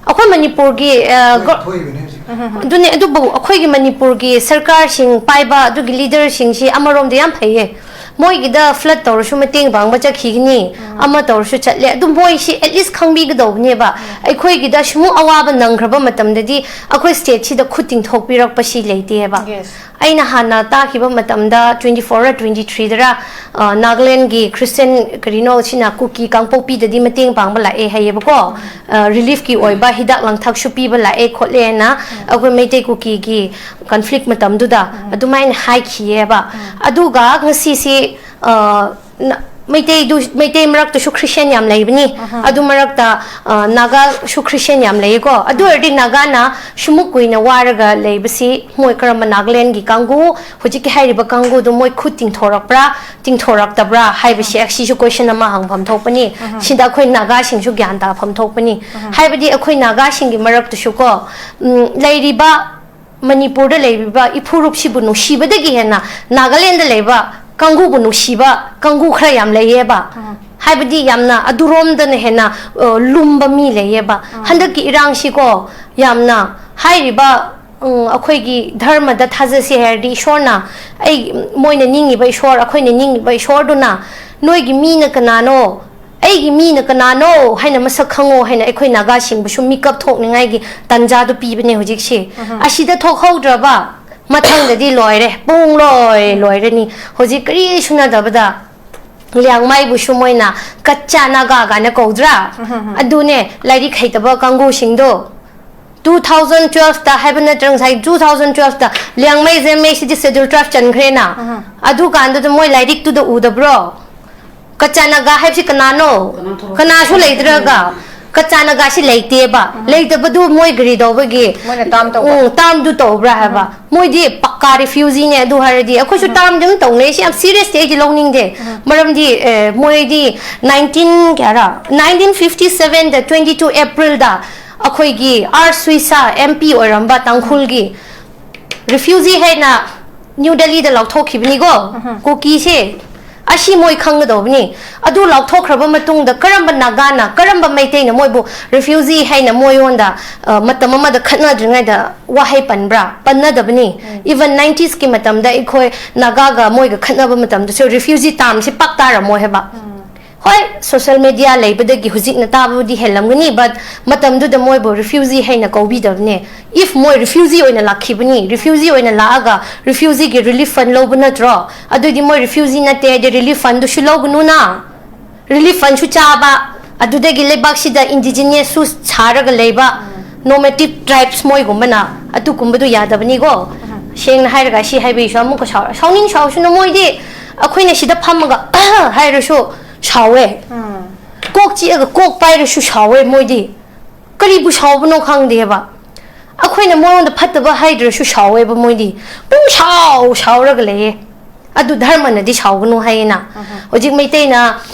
ꯑꯩꯈꯣꯏ ꯃꯅꯤꯄꯨꯔꯒꯤ, ꯑ, ꯊꯣꯛ-, ꯒꯣ-, ꯊꯣꯛꯏꯕꯅꯦ ꯍꯧꯖꯤꯛ꯫ ꯑꯗꯨꯅꯦ, ꯑꯗꯨꯕꯨ ꯑꯩꯈꯣꯏꯒꯤ ꯃꯅꯤꯄꯨꯔꯒꯤ ꯁꯔꯀꯥꯔꯁꯤꯡ ꯄꯥꯏꯕ, ꯑꯗꯨꯒꯤ leaderꯁꯤꯡꯁꯤ ꯑꯃꯔꯣꯝꯗ ꯌꯥꯝ ꯐꯩꯌꯦ꯫ ꯃꯣꯏꯒꯤꯗ flood ꯇꯧꯔꯁꯨ ꯃꯇꯦꯡ ꯄꯥꯡꯕ ꯆꯠꯈꯤꯒꯅꯤ, ꯎꯝ꯫ ꯑꯃ ꯇꯧꯔꯁꯨ ꯆꯠꯂꯦ꯫ ꯑꯗꯨ ꯃꯣꯏꯁꯤ at least ꯈꯪꯕꯤꯒꯗꯧꯕꯅꯦꯕ꯫ ꯎꯝ꯫ ꯑꯩꯈꯣꯏꯒꯤꯗ ꯁꯤꯃꯨꯛ ꯑꯋꯥꯕ ꯅꯪꯈ꯭ꯔꯕ ꯃꯇꯝꯗꯗꯤ ꯑꯩꯈꯣꯏ stateꯁꯤꯗ ꯈꯨꯠ ꯇꯤꯡꯊꯣꯛꯄꯤꯔꯛꯄꯁꯤ ꯂꯩꯇꯦꯕ꯫ Yes꯫ ꯑꯩꯅ ꯍꯥꯟꯅ ꯇꯥꯈꯤꯕ ꯃꯇꯝꯗ twenty fourꯔ twenty threeꯗꯔ, ꯑ, ꯅꯥꯒꯥꯂꯦꯟꯒꯤ Christian ꯀꯔꯤꯅꯣ ꯁꯤꯅ ꯀꯨꯀꯤ ꯀꯥꯡꯄꯣꯛꯄꯤꯗꯗꯤ ꯃꯇꯦꯡ ꯄꯥꯡꯕ ꯂꯥꯛꯑꯦ ꯍꯥꯏꯌꯦꯕꯀꯣ꯫ ꯎꯝ꯫ ꯑ, reliefꯀꯤ ꯑꯣꯏꯕ ꯍꯤꯗꯥꯛ ꯂꯥꯡꯊꯛꯁꯨ ꯄꯤꯕ ꯂꯥꯛꯑꯦ ꯈꯣꯠꯂꯦꯅ ꯎꯝ꯫ ꯑꯩꯈꯣꯏ ꯃꯩꯇꯩ ꯀꯨꯀꯤꯒꯤ conflict ꯃꯇꯝꯗꯨꯗ ꯎꯝ꯫ ꯑꯗꯨꯃꯥꯏꯅ ꯍꯥꯏꯈꯤꯌꯦꯕ꯫ ꯎꯝ꯫ ꯑꯗꯨꯒ ꯉꯁꯤꯁꯤ, ꯑ, ꯅ-, ꯃꯩꯇꯩꯗꯨ, ꯃꯩꯇꯩ ꯃꯔꯛꯇꯁꯨ ꯈ꯭ꯔꯤꯁꯇꯤꯌꯥꯟ ꯌꯥꯝ ꯂꯩꯕꯅꯤ꯫ ꯑꯗꯨ ꯃꯔꯛꯇ, ꯑ, ꯅꯥꯒꯥꯁꯨ ꯈ꯭ꯔꯤꯁꯇꯤꯌꯥꯟ ꯌꯥꯝ ꯂꯩꯌꯦꯀꯣ꯫ ꯑꯗꯨ ꯑꯣꯏꯔꯗꯤ ꯅꯥꯒꯥꯅ ꯁꯨꯃꯨꯛ ꯀꯨꯏꯅ ꯋꯥꯔꯒ ꯂꯩꯕꯁꯤ ꯃꯣꯏ ꯀꯔꯝꯕ ꯅꯥꯒꯥꯂꯦꯟꯒꯤ ꯀꯥꯡꯕꯨ, ꯍꯧꯖꯤꯛꯀꯤ ꯍꯥꯏꯔꯤꯕ ꯀꯥꯡꯕꯨꯗꯨ ꯃꯣꯏ ꯈꯨꯠ ꯇꯤꯡꯊꯣꯔꯛꯄ꯭ꯔꯥ, ꯇꯤꯡꯊꯣꯔꯛꯇꯕ꯭ꯔꯥ ꯍꯥꯏꯕꯁꯤ ꯑꯁꯤꯁꯨ question ꯑꯃ ꯍꯪꯐꯝ ꯊꯣꯛꯄꯅꯤ꯫ ꯁꯤꯗ ꯑꯩꯈꯣꯏ ꯅꯥꯒꯥꯁꯤꯡꯁꯨ ꯒ꯭ꯌꯥꯟ ꯇꯥꯐꯝ ꯊꯣꯛꯄꯅꯤ꯫ ꯍꯥꯏꯕꯗꯤ ꯑꯩꯈꯣꯏ ꯅꯥꯒꯥꯁꯤꯡꯒꯤ ꯃꯔꯛꯇꯁꯨ ꯀꯣ, ꯎꯝ, ꯂꯩꯔꯤꯕ ꯃꯅꯤꯄꯨꯔꯗ ꯂꯩꯔꯤꯕ ꯏꯐꯨꯔꯨꯞꯁꯤꯕꯨ ꯅꯨꯡꯁꯤꯕꯗꯒꯤ ꯍꯦꯟꯅ ꯅꯥꯒꯥꯂꯦꯟꯗ ꯂꯩꯕ ꯀꯥꯡꯕꯨꯕꯨ ꯅꯨꯡꯁꯤꯕ ꯀꯥꯡꯕꯨ ꯈꯔ ꯌꯥꯝ ꯂꯩꯌꯦꯕ꯫ ꯍꯥꯏꯕꯗꯤ ꯌꯥꯝꯅ ꯑꯗꯨꯔꯣꯝꯗꯅ ꯍꯦꯟꯅ, ꯑ, ꯂꯨꯝꯕ ꯃꯤ ꯂꯩꯌꯦꯕ꯫ ꯍꯟꯗꯛꯀꯤ ꯏꯔꯥꯡꯁꯤꯀꯣ, ꯌꯥꯝꯅ ꯍꯥꯏꯔꯤꯕ, ꯎꯝ, ꯑꯩꯈꯣꯏꯒꯤ ꯙꯔꯃꯗ ꯊꯥꯖꯁꯤ ꯍꯥꯏꯔꯗꯤ ꯏꯁꯣꯔꯅ, ꯑꯩ, ꯃꯣꯏꯅ ꯅꯤꯡꯉꯤꯕ ꯏꯁꯣꯔ, ꯑꯩꯈꯣꯏꯅ ꯅꯤꯡꯉꯤꯕ ꯏꯁꯣꯔꯗꯨꯅ ꯅꯣꯏꯒꯤ ꯃꯤꯅ ꯀꯅꯥꯅꯣ, ꯑꯩꯒꯤ ꯃꯤꯅ ꯀꯅꯥꯅꯣ ꯍꯥꯏꯅ ꯃꯁꯛ ꯈꯪꯉꯣ ꯍꯥꯏꯅ ꯑꯩꯈꯣꯏ ꯅꯥꯒꯥꯁꯤꯡꯕꯨꯁꯨ ꯃꯤꯀꯞ ꯊꯣꯛꯅꯤꯡꯉꯥꯏꯒꯤ ꯇꯟꯖꯥꯗꯨ ꯄꯤꯕꯅꯦ ꯍꯧꯖꯤꯛꯁꯦ꯫ ꯑꯁꯤꯗ ꯊꯣꯛꯍꯧꯗ꯭ꯔꯕ ꯃꯊꯪꯗꯗꯤ ꯂꯣꯏꯔꯦ, ꯄꯨꯡ ꯂꯣꯏ ꯂꯣꯏꯔꯅꯤ꯫ ꯍꯧꯖꯤꯛ ꯀꯔꯤꯁꯨ ꯅꯠꯇꯕꯗ ꯂꯤꯌꯥꯡꯃꯩꯕꯨꯁꯨ ꯃꯣꯏꯅ ꯀꯆꯥ ꯅꯥꯒꯥ ꯀꯥꯏꯅ ꯀꯧꯗ꯭ꯔꯥ? ꯑꯗꯨꯅꯦ ꯂꯥꯏꯔꯤꯛ ꯍꯩꯇꯕ ꯀꯥꯡꯕꯨꯁꯤꯡꯗꯣ꯫ Two thousand twelve ꯇ ꯍꯥꯏꯕ ꯅꯠꯇ꯭ꯔ ꯉꯁꯥꯏ two thousand twelve ꯇ ꯂꯤꯌꯥꯡꯃꯩ ꯖꯦꯃꯩꯁꯤꯗꯤ Scheduled Tribe ꯆꯟꯈ꯭ꯔꯦꯅ꯫ ꯑꯗꯨꯀꯥꯟꯗꯨꯗ ꯃꯣꯏ ꯂꯥꯏꯔꯤꯛꯇꯨꯗ ꯎꯗꯕ꯭ꯔꯣ? ꯀꯆꯥ ꯅꯥꯒꯥ ꯍꯥꯏꯕꯁꯤ ꯀꯅꯥꯅꯣ? ꯀꯅꯥꯁꯨ ꯂꯩꯇ꯭ꯔꯒ꯫ ꯀꯆꯥ ꯅꯥꯒꯥꯁꯤ ꯂꯩꯇꯦꯕ꯫ ꯂꯩꯇꯕꯗꯨ ꯃꯣꯏ ꯀꯔꯤ ꯇꯧꯕꯒꯤ? ꯃꯣꯏꯅ term ꯇꯧꯕ꯫ ꯎꯝ, term ꯗꯨ ꯇꯧꯕ꯭ꯔꯥ ꯍꯥꯏꯕ? ꯃꯣꯏꯗꯤ ꯄꯛꯀꯥ refugee ꯅꯦ ꯑꯗꯨ ꯍꯥꯏꯔꯗꯤ꯫ ꯑꯩꯈꯣꯏꯁꯨ term ꯗꯤ ꯑꯗꯨꯝ ꯇꯧꯅꯩ꯫ ꯁꯤ ꯌꯥꯝ seriously ꯑꯩꯗꯤ ꯂꯧꯅꯤꯡꯗꯦ꯫ ꯃꯔꯝꯗꯤ, ꯑꯦ, ꯃꯣꯏꯗꯤ nineteen ꯀꯌꯥꯔꯥ? Nineteen fifty seven ꯗ twenty two April ꯗ ꯑꯩꯈꯣꯏꯒꯤ ꯑꯥꯔ ꯁꯨꯏꯁꯥ M P ꯑꯣꯏꯔꯝꯕ ꯇꯥꯡꯈꯨꯜꯒꯤ refugee ꯍꯥꯏꯅ New Delhi ꯗ ꯂꯥꯎꯊꯣꯛꯈꯤꯕꯅꯤꯀꯣ, ꯀꯨꯀꯤꯁꯦ꯫ ꯑꯁꯤ ꯃꯣꯏ ꯈꯪꯒꯗꯧꯕꯅꯤ꯫ ꯑꯗꯨ ꯂꯥꯎꯊꯣꯛꯈ꯭ꯔꯕ ꯃꯇꯨꯡꯗ ꯀꯔꯝꯕ ꯅꯥꯒꯥꯅ, ꯀꯔꯝꯕ ꯃꯩꯇꯩꯅ ꯃꯣꯏꯕꯨ refugee ꯍꯥꯏꯅ ꯃꯣꯏꯉꯣꯟꯗ, ꯑ, ꯃꯇꯝ ꯑꯃꯗ ꯈꯠꯅꯗ꯭ꯔꯤꯉꯩꯗ ꯋꯥꯍꯩ ꯄꯟꯕ꯭ꯔꯥ? ꯄꯟꯅꯗꯕꯅꯤ꯫ Even nineties ꯀꯤ ꯃꯇꯝꯗ ꯑꯩꯈꯣꯏ ꯅꯥꯒꯥꯒ ꯃꯣꯏꯒ ꯈꯠꯅꯕ ꯃꯇꯝꯗꯁꯨ refugee term ꯁꯤ ꯄꯥꯛ ꯇꯥꯔꯝꯃꯣꯏ ꯍꯥꯏꯕ꯫ ꯍꯣꯏ, social media ꯂꯩꯕꯗꯒꯤ ꯍꯧꯖꯤꯛꯅ ꯇꯥꯕꯕꯨꯗꯤ ꯍꯦꯜꯂꯝꯒꯅꯤ, but ꯃꯇꯝꯗꯨꯗ ꯃꯣꯏꯕꯨ refugee ꯍꯥꯏꯅ ꯀꯧꯕꯤꯗꯕꯅꯦ꯫ If ꯃꯣꯏ refugee ꯑꯣꯏꯅ ꯂꯥꯛꯈꯤꯕꯅꯤ, refugee ꯑꯣꯏꯅ ꯂꯥꯛꯑꯒ refugee ꯒꯤ relief fund ꯂꯧꯕ ꯅꯠꯇ꯭ꯔꯣ? ꯑꯗꯨꯗꯤ ꯃꯣꯏ refugee ꯅꯠꯇꯦ ꯍꯥꯏꯗꯤ relief fund ꯗꯨꯁꯨ ꯂꯧꯒꯅꯨꯅ꯫ Relief fund ꯁꯨ ꯆꯥꯕ, ꯑꯗꯨꯗꯒꯤ ꯂꯩꯕꯥꯛꯁꯤꯗ indigenous ꯁꯨ ꯁꯥꯔꯒ ꯂꯩꯕ, nomadic tribes ꯃꯣꯏꯒꯨꯝꯕꯅ, ꯑꯗꯨꯒꯨꯝꯕꯗꯨ ꯌꯥꯗꯕꯅꯤꯀꯣ꯫ ꯁꯦꯡꯅ ꯍꯥꯏꯔꯒ ꯁꯤ ꯍꯥꯏꯕꯤꯁꯨ ꯑꯃꯨꯛꯀ ꯁꯥꯎ-, ꯁꯥꯎꯅꯤꯡ ꯁꯥꯎꯁꯅꯨ, ꯃꯣꯏꯗꯤ ꯑꯩꯈꯣꯏꯅ ꯁꯤꯗ ꯐꯝꯃꯒ ꯍꯥꯏꯔꯁꯨ ꯁꯥꯎꯋꯦ꯫ ꯀꯣꯛ ꯆꯤꯛꯑꯒ ꯀꯣꯛ ꯄꯥꯏꯔꯁꯨ ꯁꯥꯎꯋꯦ ꯃꯣꯏꯗꯤ꯫ ꯀꯔꯤꯕꯨ ꯁꯥꯎꯕꯅꯣ ꯈꯪꯗꯦꯕ꯫ ꯑꯩꯈꯣꯏꯅ ꯃꯉꯣꯟꯗ ꯐꯠꯇꯕ ꯍꯥꯏꯗ꯭ꯔꯁꯨ ꯁꯥꯎꯋꯦꯕ ꯃꯣꯏꯗꯤ꯫ ꯄꯨꯡ ꯁꯥꯎ ꯁꯥꯎꯔꯒ ꯂꯩꯌꯦ꯫ ꯑꯗꯨ ꯙꯔꯃꯅꯗꯤ ꯁꯥꯎꯒꯅꯨ ꯍꯥꯏꯌꯦꯅ꯫ ꯍꯧꯖꯤꯛ ꯃꯩꯇꯩꯅ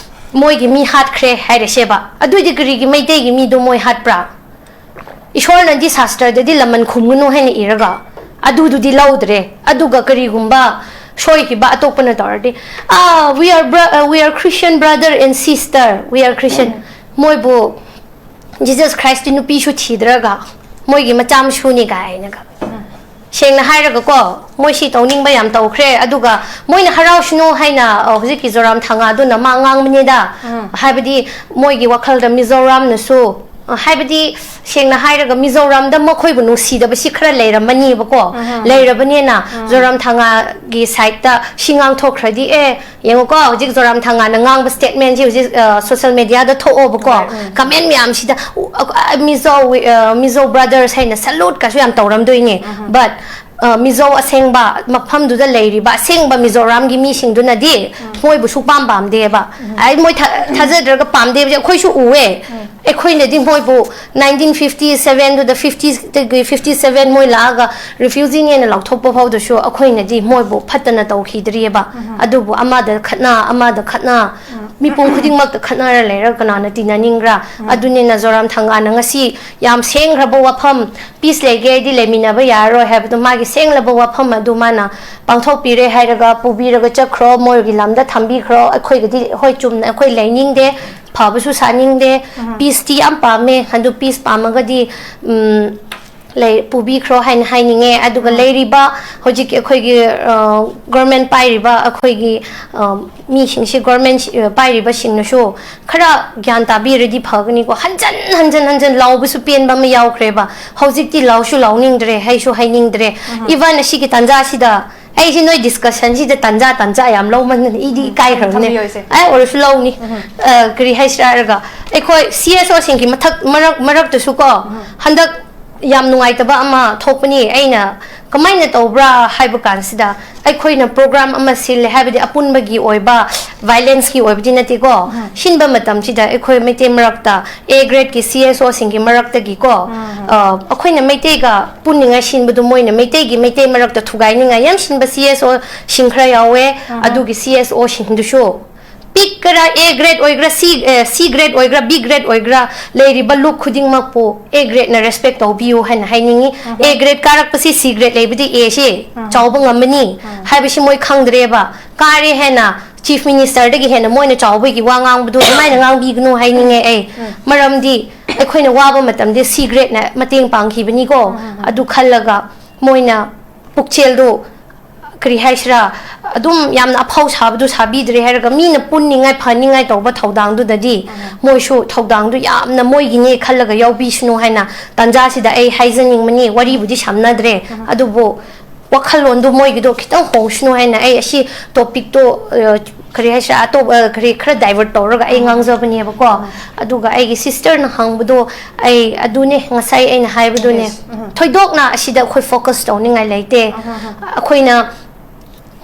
ꯃꯣꯏꯒꯤ ꯃꯤ ꯍꯥꯠꯈ꯭ꯔꯦ ꯍꯥꯏꯔꯁꯦꯕ꯫ ꯑꯗꯨꯏꯗꯤ ꯀꯔꯤꯒꯤ ꯃꯩꯇꯩꯒꯤ ꯃꯤꯗꯣ ꯃꯣꯏ ꯍꯥꯠꯄ꯭ꯔꯥ? ꯏꯁꯣꯔꯅꯗꯤ ꯁꯥꯁꯇ꯭ꯔꯗꯗꯤ ꯂꯃꯟ ꯈꯨꯝꯒꯅꯨ ꯍꯥꯏꯅ ꯏꯔꯒ ꯑꯗꯨꯗꯨꯗꯤ ꯂꯧꯗ꯭ꯔꯦ꯫ ꯑꯗꯨꯒ ꯀꯔꯤꯒꯨꯝꯕ ꯁꯣꯏꯈꯤꯕ ꯑꯇꯣꯞꯄꯅ ꯇꯧꯔꯗꯤ, "Ah, we are bro-, uh, we are Christian brother and sister, we are Christian." ꯃꯣꯏꯕꯨ Jesus Christ ꯅꯨꯄꯤꯁꯨ ꯊꯤꯗ꯭ꯔꯒ ꯃꯣꯏꯒꯤ ꯃꯆꯥ ꯃꯁꯨꯅꯤ ꯀꯥꯏꯅꯒ꯫ ꯁꯦꯡꯅ ꯍꯥꯏꯔꯒꯀꯣ, ꯃꯣꯏ ꯁꯤ ꯇꯧꯅꯤꯡꯕ ꯌꯥꯝ ꯇꯧꯈ꯭ꯔꯦ꯫ ꯑꯗꯨꯒ ꯃꯣꯏꯅ ꯍꯔꯥꯎꯁꯅꯨ ꯍꯥꯏꯅ, ꯑ, ꯍꯧꯖꯤꯛꯀꯤ ꯖꯣꯔꯥꯝ ꯊꯪꯒꯥꯗꯨꯅ ꯃꯥ ꯉꯥꯡꯕꯅꯤꯗ꯫ ꯍꯥꯏꯕꯗꯤ ꯃꯣꯏꯒꯤ ꯋꯥꯈꯜꯗ ꯃꯤꯖꯣꯔꯥꯝꯅꯁꯨ, ꯑ, ꯍꯥꯏꯕꯗꯤ ꯁꯦꯡꯅ ꯍꯥꯏꯔꯒ ꯃꯤꯖꯣꯔꯥꯝꯗ ꯃꯈꯣꯏꯕꯨ ꯅꯨꯡꯁꯤꯗꯕꯁꯤ ꯈꯔ ꯂꯩꯔꯝꯃꯅꯤꯕꯀꯣ꯫ ꯂꯩꯔꯕꯅꯤꯅ ꯖꯣꯔꯥꯝ ꯊꯪꯒꯥꯒꯤ side ꯇ ꯁꯤ ꯉꯥꯡꯊꯣꯛꯈ꯭ꯔꯗꯤ, ꯑꯦ, ꯌꯦꯡꯉꯨꯀꯣ, ꯍꯧꯖꯤꯛ ꯖꯣꯔꯥꯝ ꯊꯪꯒꯥꯅ ꯉꯥꯡꯕ statement ꯁꯤ ꯍꯧꯖꯤꯛ, ꯑ, social media ꯗ ꯊꯣꯛꯑꯣꯕꯀꯣ꯫ Comment ꯃꯌꯥꯝꯁꯤꯗ, ꯎ, ꯑ, ꯑ, ꯃꯤꯖꯣ, ꯋꯤ-, ꯑ, ꯃꯤꯖꯣ brothers ꯍꯥꯏꯅ salute ꯀꯁꯨ ꯌꯥꯝ ꯇꯧꯔꯝꯗꯣꯏꯅꯦ꯫ But, ꯑ, ꯃꯤꯖꯣ ꯑꯁꯦꯡꯕ ꯃꯐꯝꯗꯨꯗ ꯂꯩꯔꯤꯕ ꯑꯁꯦꯡꯕ ꯃꯤꯖꯣꯔꯥꯝꯒꯤ ꯃꯤꯁꯤꯡꯗꯨꯅꯗꯤ ꯃꯣꯏꯕꯨ ꯁꯨꯛꯄꯥꯝ ꯄꯥꯝꯗꯦꯕ꯫ ꯑꯩ ꯃꯣꯏ ꯊꯥ-, ꯊꯥꯖꯗ꯭ꯔꯒ ꯄꯥꯝꯗꯦ ꯍꯥꯏꯕꯁꯦ ꯑꯩꯈꯣꯏꯁꯨ ꯎꯋꯦ꯫ ꯑꯩꯈꯣꯏꯅꯗꯤ ꯃꯣꯏꯕꯨ nineteen fifty seven ꯗꯨꯗ, fifty ꯗꯒꯤ fifty seven ꯃꯣꯏ ꯂꯥꯛꯑꯒ refugee ꯅꯦꯅ ꯂꯥꯎꯊꯣꯛꯄ ꯐꯥꯎꯗꯁꯨ ꯑꯩꯈꯣꯏꯅꯗꯤ ꯃꯣꯏꯕꯨ ꯐꯠꯇꯅ ꯇꯧꯈꯤꯗ꯭ꯔꯤꯑꯕ꯫ ꯑꯗꯨꯕꯨ ꯑꯃꯗ ꯈꯠꯅ, ꯑꯃꯗ ꯈꯠꯅ, ꯃꯤꯄꯨꯝ ꯈꯨꯗꯤꯡꯃꯛꯇ ꯈꯠꯅꯔ ꯂꯩꯔꯒ ꯀꯅꯥꯅ ꯇꯤꯟꯅꯅꯤꯡꯒ꯭ꯔꯥ? ꯑꯗꯨꯅꯤꯅ ꯖꯣꯔꯥꯝ ꯊꯪꯒꯥꯅ ꯉꯁꯤ ꯌꯥꯝ ꯁꯦꯡꯈ꯭ꯔꯕ ꯋꯥꯐꯝ, peace ꯂꯩꯒꯦ ꯍꯥꯏꯗꯤ ꯂꯩꯃꯤꯟꯅꯕ ꯌꯥꯔꯔꯣꯏ ꯍꯥꯏꯕꯗꯣ, ꯃꯥꯒꯤ ꯁꯦꯡꯂꯕ ꯋꯥꯐꯝ ꯑꯗꯨ ꯃꯥꯅ ꯄꯥꯡꯊꯣꯛꯄꯤꯔꯦ ꯍꯥꯏꯔꯒ ꯄꯨꯕꯤꯔꯒ ꯆꯠꯈ꯭ꯔꯣ, ꯃꯣꯏꯒꯤ ꯂꯝꯗ ꯊꯝꯕꯤꯈ꯭ꯔꯣ꯫ ꯑꯩꯈꯣꯏꯒꯗꯤ, ꯍꯣꯏ, ꯆꯨꯝꯅ ꯑꯩꯈꯣꯏ ꯂꯩꯅꯤꯡꯗꯦ, ꯐꯕꯁꯨ ꯁꯥꯅꯤꯡꯗꯦ, peace ꯇꯤ ꯌꯥꯝ ꯄꯥꯝꯃꯦ꯫ ꯑꯗꯨ peace ꯄꯥꯝꯃꯒꯗꯤ, ꯎꯝ, ꯂꯩ-, ꯄꯨꯕꯤꯈ꯭ꯔꯣ ꯍꯥꯏꯅ ꯍꯥꯏꯅꯤꯡꯉꯦ꯫ ꯑꯗꯨꯒ ꯂꯩꯔꯤꯕ ꯍꯧꯖꯤꯛꯀꯤ ꯑꯩꯈꯣꯏꯒꯤ, ꯑ, government ꯄꯥꯏꯔꯤꯕ ꯑꯩꯈꯣꯏꯒꯤ, ꯑ, ꯃꯤꯁꯤꯡꯁꯤ, government ꯁꯤ-, ꯑ, ꯄꯥꯏꯔꯤꯕꯁꯤꯡꯅꯁꯨ ꯈꯔ ꯒ꯭ꯌꯥꯟ ꯇꯥꯕꯤꯔꯗꯤ ꯐꯒꯅꯤꯀꯣ꯫ ꯍꯟꯖꯟ, ꯍꯟꯖꯟ, ꯍꯟꯖꯟ ꯂꯥꯎꯕꯁꯨ ꯄꯦꯟꯕ ꯑꯃ ꯌꯥꯎꯈ꯭ꯔꯦꯕ꯫ ꯍꯧꯖꯤꯛꯇꯤ ꯂꯥꯎꯁꯨ ꯂꯥꯎꯅꯤꯡꯗ꯭ꯔꯦ, ꯍꯩꯁꯨ ꯍꯩꯅꯤꯡꯗ꯭ꯔꯦ꯫ Even ꯑꯁꯤꯒꯤ ꯇꯥꯟꯖꯥꯁꯤꯗ ꯑꯩꯁꯦ ꯅꯣꯏ discussion ꯁꯤꯗ ꯇꯥꯟꯖꯥ, ꯇꯥꯟꯖꯥ ꯌꯥꯝ ꯂꯧꯃꯟꯗꯅ ꯑꯩꯗꯤ ꯏꯀꯥꯏꯈ꯭ꯔꯕꯅꯦ꯫ ꯊꯝꯕꯤꯌꯣ ꯏꯆꯦ꯫ ꯑꯩ ꯑꯣꯏꯔꯁꯨ ꯂꯧꯅꯤ꯫ ꯑ, ꯀꯔꯤ ꯍꯥꯏꯁꯤꯔꯥ ꯍꯥꯏꯔꯒ, ꯑꯩꯈꯣꯏ C S O ꯁꯤꯡꯒꯤ ꯃꯊꯛ, ꯃꯔꯛ, ꯃꯔꯛꯇꯁꯨ ꯀꯣ, ꯍꯟꯗꯛ ꯌꯥꯝ ꯅꯨꯡꯉꯥꯏꯇꯕ ꯑꯃ ꯊꯣꯛꯄꯅꯤ꯫ ꯑꯩꯅ ꯀꯃꯥꯏꯅ ꯇꯧꯕ꯭ꯔꯥ ꯍꯥꯏꯕ ꯀꯥꯟꯁꯤꯗ, ꯑꯩꯈꯣꯏꯅ ꯄ꯭ꯔꯣꯒ꯭ꯔꯥꯝ ꯑꯃ ꯁꯤꯜꯂꯦ ꯍꯥꯏꯕꯗꯤ ꯑꯄꯨꯟꯕꯒꯤ ꯑꯣꯏꯕ ꯚꯥꯏꯂꯦꯟꯁꯀꯤ ꯑꯣꯏꯕꯗꯤ ꯅꯠꯇꯦꯀꯣ꯫ ꯁꯤꯟꯕ ꯃꯇꯝꯁꯤꯗ ꯑꯩꯈꯣꯏ ꯃꯩꯇꯩ ꯃꯔꯛꯇ ꯑꯦ ꯒ꯭ꯔꯦꯗꯀꯤ ꯁꯤ ꯑꯦꯁ ꯑꯣꯁꯤꯡꯒꯤ ꯃꯔꯛꯇꯒꯤꯀꯣ, ꯑ, ꯑꯩꯈꯣꯏꯅ ꯃꯩꯇꯩꯒ ꯄꯨꯟꯅꯤꯡꯉꯥꯏ ꯁꯤꯟꯕꯗꯨ ꯃꯣꯏꯅ ꯃꯩꯇꯩꯒꯤ ꯃꯩꯇꯩ ꯃꯔꯛꯇ ꯊꯨꯒꯥꯏꯅꯤꯡꯉꯥꯏ ꯌꯥꯝ ꯁꯤꯟꯕ ꯁꯤ ꯑꯦꯁ ꯑꯣꯁꯤꯡ ꯈꯔ ꯌꯥꯎꯋꯦ꯫ ꯑꯗꯨꯒꯤ ꯁꯤ ꯑꯦꯁ ꯑꯣꯁꯤꯡꯗꯨꯁꯨ ꯄꯤꯛꯀꯔꯥ, ꯑꯦ ꯒ꯭ꯔꯦꯗ ꯑꯣꯏꯒ꯭ꯔꯥ, ꯁꯤ, ꯑꯦ, ꯁꯤ ꯒ꯭ꯔꯦꯗ ꯑꯣꯏꯒ꯭ꯔꯥ, ꯕꯤ ꯒ꯭ꯔꯦꯗ ꯑꯣꯏꯒ꯭ꯔꯥ, ꯂꯩꯔꯤꯕ ꯂꯨꯞ ꯈꯨꯗꯤꯡꯃꯛꯄꯨ ꯑꯦ ꯒ꯭ꯔꯦꯗꯅ ꯔꯦꯁꯄꯦꯛ ꯇꯧꯕꯤꯌꯨ ꯍꯥꯏꯅ ꯍꯥꯏꯅꯤꯡꯉꯤ꯫ ꯑꯦ ꯒ꯭ꯔꯦꯗ ꯀꯥꯔꯛꯄꯁꯤ ꯁꯤ ꯒ꯭ꯔꯦꯗ ꯂꯩꯕꯗꯤ ꯑꯦꯁꯤ ꯆꯥꯎꯕ ꯉꯝꯃꯅꯤ ꯍꯥꯏꯕꯁꯤ ꯃꯣꯏ ꯈꯪꯗ꯭ꯔꯦꯕ꯫ ꯀꯥꯔꯦ ꯍꯥꯏꯅ ꯆꯤꯐ ꯃꯤꯅꯤꯁꯇꯔꯗꯒꯤ ꯍꯦꯟꯅ ꯃꯣꯏꯅ ꯆꯥꯎꯕꯒꯤ ꯋꯥ ꯉꯥꯡꯕꯗꯨ ꯑꯗꯨꯃꯥꯏꯅ ꯉꯥꯡꯕꯤꯒꯅꯨ ꯍꯥꯏꯅꯤꯡꯉꯦ ꯑꯩ꯫ ꯃꯔꯝꯗꯤ ꯑꯩꯈꯣꯏꯅ ꯋꯥꯕ ꯃꯇꯝꯗꯤ ꯁꯤ ꯒ꯭ꯔꯦꯗꯅ ꯃꯇꯦꯡ ꯄꯥꯡꯈꯤꯕꯅꯤꯀꯣ꯫ ꯑꯗꯨ ꯈꯜꯂꯒ ꯃꯣꯏꯅ ꯄꯨꯛꯆꯦꯜꯗꯨ ꯀꯔꯤ ꯍꯥꯏꯁꯤꯔꯥ, ꯑꯗꯨꯝ ꯌꯥꯝꯅ ꯑꯐꯥꯎ ꯁꯥꯕꯗꯨ ꯁꯥꯕꯤꯗ꯭ꯔꯦ ꯍꯥꯏꯔꯒ ꯃꯤꯅ ꯄꯨꯟꯅꯤꯡꯉꯥꯏ ꯐꯅꯤꯡꯉꯥꯏ ꯇꯧꯕ ꯊꯧꯗꯥꯡꯗꯨꯗꯗꯤ ꯃꯣꯏꯁꯨ ꯊꯧꯗꯥꯡꯗꯨ ꯌꯥꯝꯅ ꯃꯣꯏꯒꯤꯅꯦ ꯈꯜꯂꯒ ꯌꯥꯎꯕꯤꯁꯅꯨ ꯍꯥꯏꯅ ꯇꯥꯟꯖꯥꯁꯤꯗ ꯑꯩ ꯍꯥꯏꯖꯅꯤꯡꯕꯅꯤ꯫ ꯋꯥꯔꯤꯕꯨꯗꯤ ꯁꯝꯅꯗ꯭ꯔꯦ, ꯑꯗꯨꯕꯨ ꯋꯥꯈꯜꯂꯣꯟꯗꯣ ꯃꯣꯏꯒꯤꯗꯣ ꯈꯤꯇꯪ ꯍꯣꯡꯁꯅꯨ ꯍꯥꯏꯅ ꯑꯩ ꯑꯁꯤ ꯇꯣꯄꯤꯛꯇꯣ, ꯑ, ꯀꯔꯤ ꯍꯥꯏꯁꯤꯔꯥ, ꯑꯇꯣꯞ-, ꯑ, ꯀꯔꯤ ꯈꯔ ꯗꯥꯏꯚꯔꯠ ꯇꯧꯔꯒ ꯑꯩ ꯉꯥꯡꯖꯕꯅꯦꯕꯀꯣ꯫ ꯑꯗꯨꯒ ꯑꯩꯒꯤ ꯁꯤꯁꯇꯔꯅ ꯍꯪꯕꯗꯣ, ꯑꯩ ꯑꯗꯨꯅꯦ ꯉꯁꯥꯏ ꯑꯩꯅ ꯍꯥꯏꯕꯗꯨꯅꯦ꯫ ꯊꯣꯏꯗꯣꯛꯅ ꯑꯁꯤꯗ ꯑꯩꯈꯣꯏ ꯐꯣꯀꯁ ꯇꯧꯅꯤꯡꯉꯥꯏ ꯂꯩꯇꯦ꯫ ꯑꯩꯈꯣꯏꯅ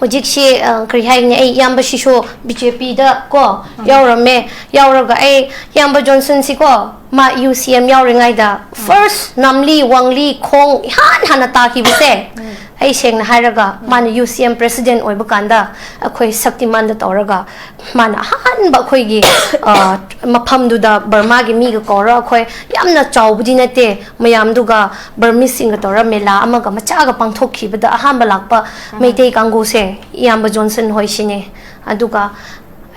ꯍꯧꯖꯤꯛꯁꯤ, ꯑ, ꯀꯔꯤ ꯍꯥꯏꯒꯅꯤ, ꯑꯩ ꯏꯌꯥꯝꯕꯁꯤꯁꯨ ꯕꯤ ꯖꯦ ꯄꯤꯗ ꯀꯣ ꯌꯥꯎꯔꯝꯃꯦ꯫ ꯌꯥꯎꯔꯒ ꯑꯩ ꯏꯌꯥꯝꯕ ꯖꯣꯟꯁꯟꯁꯤꯀꯣ, ꯃꯥ ꯌꯨ ꯁꯤ ꯑꯦꯝ ꯌꯥꯎꯔꯤꯉꯩꯗ ꯐꯥꯔꯁ ꯅꯥꯝꯂꯤ ꯋꯥꯡꯂꯤ ꯈꯣꯡ ꯏꯍꯥꯟ ꯍꯥꯟꯅ ꯇꯥꯈꯤꯕꯁꯦ, ꯑꯩ ꯁꯦꯡꯅ ꯍꯥꯏꯔꯒ, ꯃꯥꯅ ꯌꯨ ꯁꯤ ꯑꯦꯝ ꯄ꯭ꯔꯦꯁꯤꯗꯦꯟ ꯑꯣꯏꯕ ꯀꯥꯟꯗ ꯑꯩꯈꯣꯏ ꯁꯛꯇꯤꯃꯥꯟꯗ ꯇꯧꯔꯒ ꯃꯥꯅ ꯑꯍꯥꯟꯕ ꯑꯩꯈꯣꯏꯒꯤ, ꯑ, ꯃꯐꯝꯗꯨꯗ ꯕꯔꯃꯥꯒꯤ ꯃꯤꯒ ꯀꯧꯔ ꯑꯩꯈꯣꯏ ꯌꯥꯝꯅ ꯆꯥꯎꯕꯗꯤ ꯅꯠꯇꯦ, ꯃꯌꯥꯝꯗꯨꯒ ꯕꯔꯃꯤꯁꯁꯤꯡꯒ ꯇꯧꯔ ꯃꯦꯂꯥ ꯑꯃꯒ ꯃꯆꯥꯒ ꯄꯥꯡꯊꯣꯛꯈꯤꯕꯗ ꯑꯍꯥꯟꯕ ꯂꯥꯛꯄ ꯃꯩꯇꯩ ꯀꯥꯡꯒꯨꯁꯦ ꯏꯌꯥꯝꯕ ꯖꯣꯟꯁꯟ ꯍꯣꯏꯁꯤꯅꯦ꯫ ꯑꯗꯨꯒ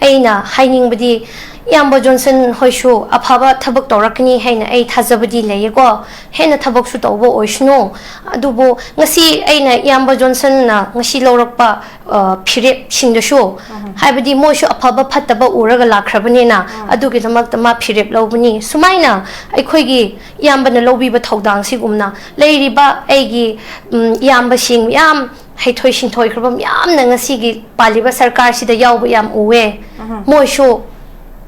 ꯑꯩꯅ ꯍꯥꯏꯅꯤꯡꯕꯗꯤ, ꯏꯌꯥꯝꯕ ꯖꯣꯟꯁꯟ ꯍꯣꯏꯁꯨ ꯑꯐꯕ ꯊꯕꯛ ꯇꯧꯔꯛꯀꯅꯤ ꯍꯥꯏꯅ ꯑꯩ ꯊꯥꯖꯕꯗꯤ ꯂꯩꯌꯦꯀꯣ꯫ ꯍꯦꯟꯅ ꯊꯕꯛꯁꯨ ꯇꯧꯕ ꯑꯣꯏꯁꯅꯨ꯫ ꯑꯗꯨꯕꯨ ꯉꯁꯤ ꯑꯩꯅ ꯏꯌꯥꯝꯕ ꯖꯣꯟꯁꯟꯅ ꯉꯁꯤ ꯂꯧꯔꯛꯄ, ꯑ, ꯐꯤꯔꯦꯞꯁꯤꯡꯗꯁꯨ, ꯍꯥꯏꯕꯗꯤ ꯃꯣꯏꯁꯨ ꯑꯐꯕ ꯐꯠꯇꯕ ꯎꯔꯒ ꯂꯥꯛꯈ꯭ꯔꯕꯅꯤꯅ, ꯑꯗꯨꯒꯤꯗꯃꯛꯇ ꯃꯥ ꯐꯤꯔꯦꯞ ꯂꯧꯕꯅꯤ꯫ ꯁꯨꯃꯥꯏꯅ ꯑꯩꯈꯣꯏꯒꯤ ꯏꯌꯥꯝꯕꯅ ꯂꯧꯕꯤꯕ ꯊꯧꯗꯥꯡꯁꯤꯒꯨꯝꯅ ꯂꯩꯔꯤꯕ ꯑꯩꯒꯤ, ꯎꯝ, ꯏꯌꯥꯝꯕꯁꯤꯡ ꯌꯥꯝ ꯍꯩꯊꯣꯏ ꯁꯤꯡꯊꯣꯏꯈ꯭ꯔꯕ ꯃꯌꯥꯝꯅ ꯉꯁꯤꯒꯤ ꯄꯥꯜꯂꯤꯕ ꯁꯔꯀꯥꯔꯁꯤꯗ ꯌꯥꯎꯕ ꯌꯥꯝ ꯎꯋꯦ꯫ ꯃꯣꯏꯁꯨ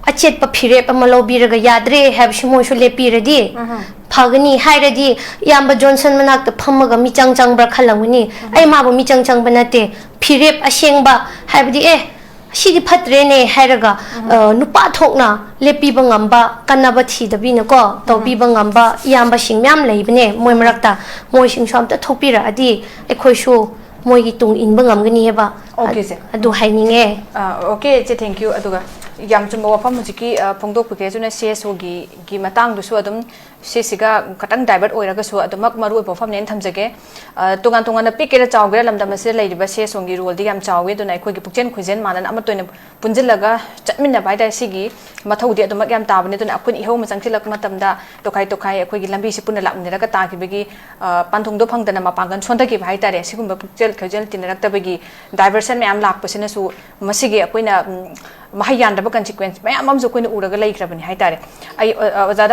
ꯑꯆꯦꯠꯄ ꯐꯤꯔꯦꯞ ꯑꯃ ꯂꯧꯕꯤꯔꯒ ꯌꯥꯗ꯭ꯔꯦ ꯍꯥꯏꯕꯁꯤ ꯃꯣꯏꯁꯨ ꯂꯦꯞꯄꯤꯔꯗꯤ ꯐꯒꯅꯤ ꯍꯥꯏꯔꯗꯤ ꯏꯌꯥꯝꯕ ꯖꯣꯟꯁꯟ ꯃꯅꯥꯛꯇ ꯐꯝꯃꯒ ꯃꯤꯆꯪ ꯆꯪꯕ꯭ꯔꯥ ꯈꯜꯂꯝꯒꯅꯤ꯫ ꯑꯩ ꯃꯥꯕꯨ ꯃꯤꯆꯪ ꯆꯪꯕ ꯅꯠꯇꯦ꯫ ꯐꯤꯔꯦꯞ ꯑꯁꯦꯡꯕ ꯍꯥꯏꯕꯗꯤ, "ꯑꯦ, ꯁꯤꯗꯤ ꯐꯠꯇ꯭ꯔꯦꯅꯦ" ꯍꯥꯏꯔꯒ, ꯑ, ꯅꯨꯄꯥ ꯊꯣꯛꯅ ꯂꯦꯞꯄꯤꯕ ꯉꯝꯕ, ꯀꯟꯅꯕ ꯊꯤꯗꯕꯤꯅꯀꯣ ꯇꯧꯕꯤꯕ ꯉꯝꯕ ꯏꯌꯥꯝꯕꯁꯤꯡ ꯃꯌꯥꯝ ꯂꯩꯕꯅꯦ꯫ ꯃꯣꯏ ꯃꯔꯛꯇ ꯃꯣꯏꯁꯤꯡꯁꯨ ꯑꯝꯇ ꯊꯣꯛꯄꯤꯔꯛꯑꯗꯤ ꯑꯩꯈꯣꯏꯁꯨ ꯃꯣꯏꯒꯤ ꯇꯨꯡ ꯏꯟꯕ ꯉꯝꯒꯅꯤ ꯍꯥꯏꯕ꯫ Okay, ꯆꯦ꯫ ꯑꯗꯨ ꯍꯥꯏꯅꯤꯡꯉꯦ꯫ ꯑꯥ, okay, ꯆꯦ, thank you꯫ ꯑꯗꯨꯒ ꯌꯥꯝ ꯆꯨꯝꯕ ꯋꯥꯐꯝ ꯍꯧꯖꯤꯛꯀꯤ, ꯑ, ꯐꯣꯡꯗꯣꯛꯄꯤꯈ꯭ꯔꯦ꯫ ꯑꯗꯨꯅ ꯁꯤ ꯑꯦꯁ ꯑꯣꯒꯤ, ꯒꯤ ꯃꯇꯥꯡꯗꯨꯁꯨ ꯑꯗꯨꯝ ꯁꯤꯁꯤꯒ ꯈꯇꯪ divert ꯑꯣꯏꯔꯒꯁꯨ ꯑꯗꯨꯃꯛ ꯃꯔꯨꯑꯣꯏꯕ ꯋꯥꯐꯝꯅꯦꯅ ꯊꯝꯖꯒꯦ꯫ ꯑ, ꯇꯣꯉꯥꯟ ꯇꯣꯉꯥꯟꯅ ꯄꯤꯛꯀꯦꯔꯥ ꯆꯥꯎꯒꯦꯔꯥ ꯂꯝꯗꯝ ꯑꯁꯤꯗ ꯂꯩꯔꯤꯕ ꯁꯤ ꯑꯦꯁ ꯑꯣꯒꯤ roleꯗꯤ ꯌꯥꯝ ꯆꯥꯎꯋꯤ꯫ ꯑꯗꯨꯅ ꯑꯩꯈꯣꯏꯒꯤ ꯄꯨꯛꯆꯦꯜ ꯈꯣꯏꯖꯦꯜ ꯃꯥꯟꯅꯅ ꯑꯃꯠꯇ ꯑꯣꯏꯅ ꯄꯨꯟꯁꯤꯜꯂꯒ ꯆꯠꯃꯤꯟꯅꯕ ꯍꯥꯏꯇꯥꯔꯦ, ꯁꯤꯒꯤ ꯃꯊꯧꯗꯤ ꯑꯗꯨꯃꯛ ꯌꯥꯝ ꯇꯥꯕꯅꯤ꯫ ꯑꯗꯨꯅ ꯑꯩꯈꯣꯏꯅ ꯏꯍꯧ ꯑꯃ ꯆꯪꯁꯤꯜꯂꯛꯄ ꯃꯇꯝꯗ ꯇꯣꯈꯥꯏ ꯇꯣꯈꯥꯏ ꯑꯩꯈꯣꯏꯒꯤ ꯂꯝꯕꯤꯁꯤ ꯄꯨꯟꯅ ꯂꯥꯛꯃꯤꯟꯅꯔꯒ ꯇꯥꯈꯤꯕꯒꯤ, ꯑ, ꯄꯥꯟꯊꯨꯡꯗꯣ ꯐꯪꯗꯅ ꯃꯄꯥꯡꯒꯜ ꯁꯣꯟꯊꯈꯤꯕ ꯍꯥꯏꯇꯥꯔꯦ꯫ ꯁꯤꯒꯨꯝꯕ ꯄꯨꯛꯆꯦꯜ ꯈꯣꯏꯖꯦꯜ ꯇꯤꯟꯅꯔꯛꯇꯕꯒꯤ diversion ꯃꯌꯥꯝ ꯂꯥꯛꯄꯁꯤꯅꯁꯨ ꯃꯁꯤꯒꯤ ꯑꯩꯈꯣꯏꯅ, ꯎꯝ, ꯃꯍꯩ ꯌꯥꯟꯗꯕ consequence ꯃꯌꯥꯝ ꯑꯃꯁꯨ ꯑꯩꯈꯣꯏꯅ ꯎꯔꯒ ꯂꯩꯈ꯭ꯔꯕꯅꯤ ꯍꯥꯏꯇꯥꯔꯦ꯫ ꯑꯩ, ꯑ, ꯑ, ꯑꯣꯖꯥꯗ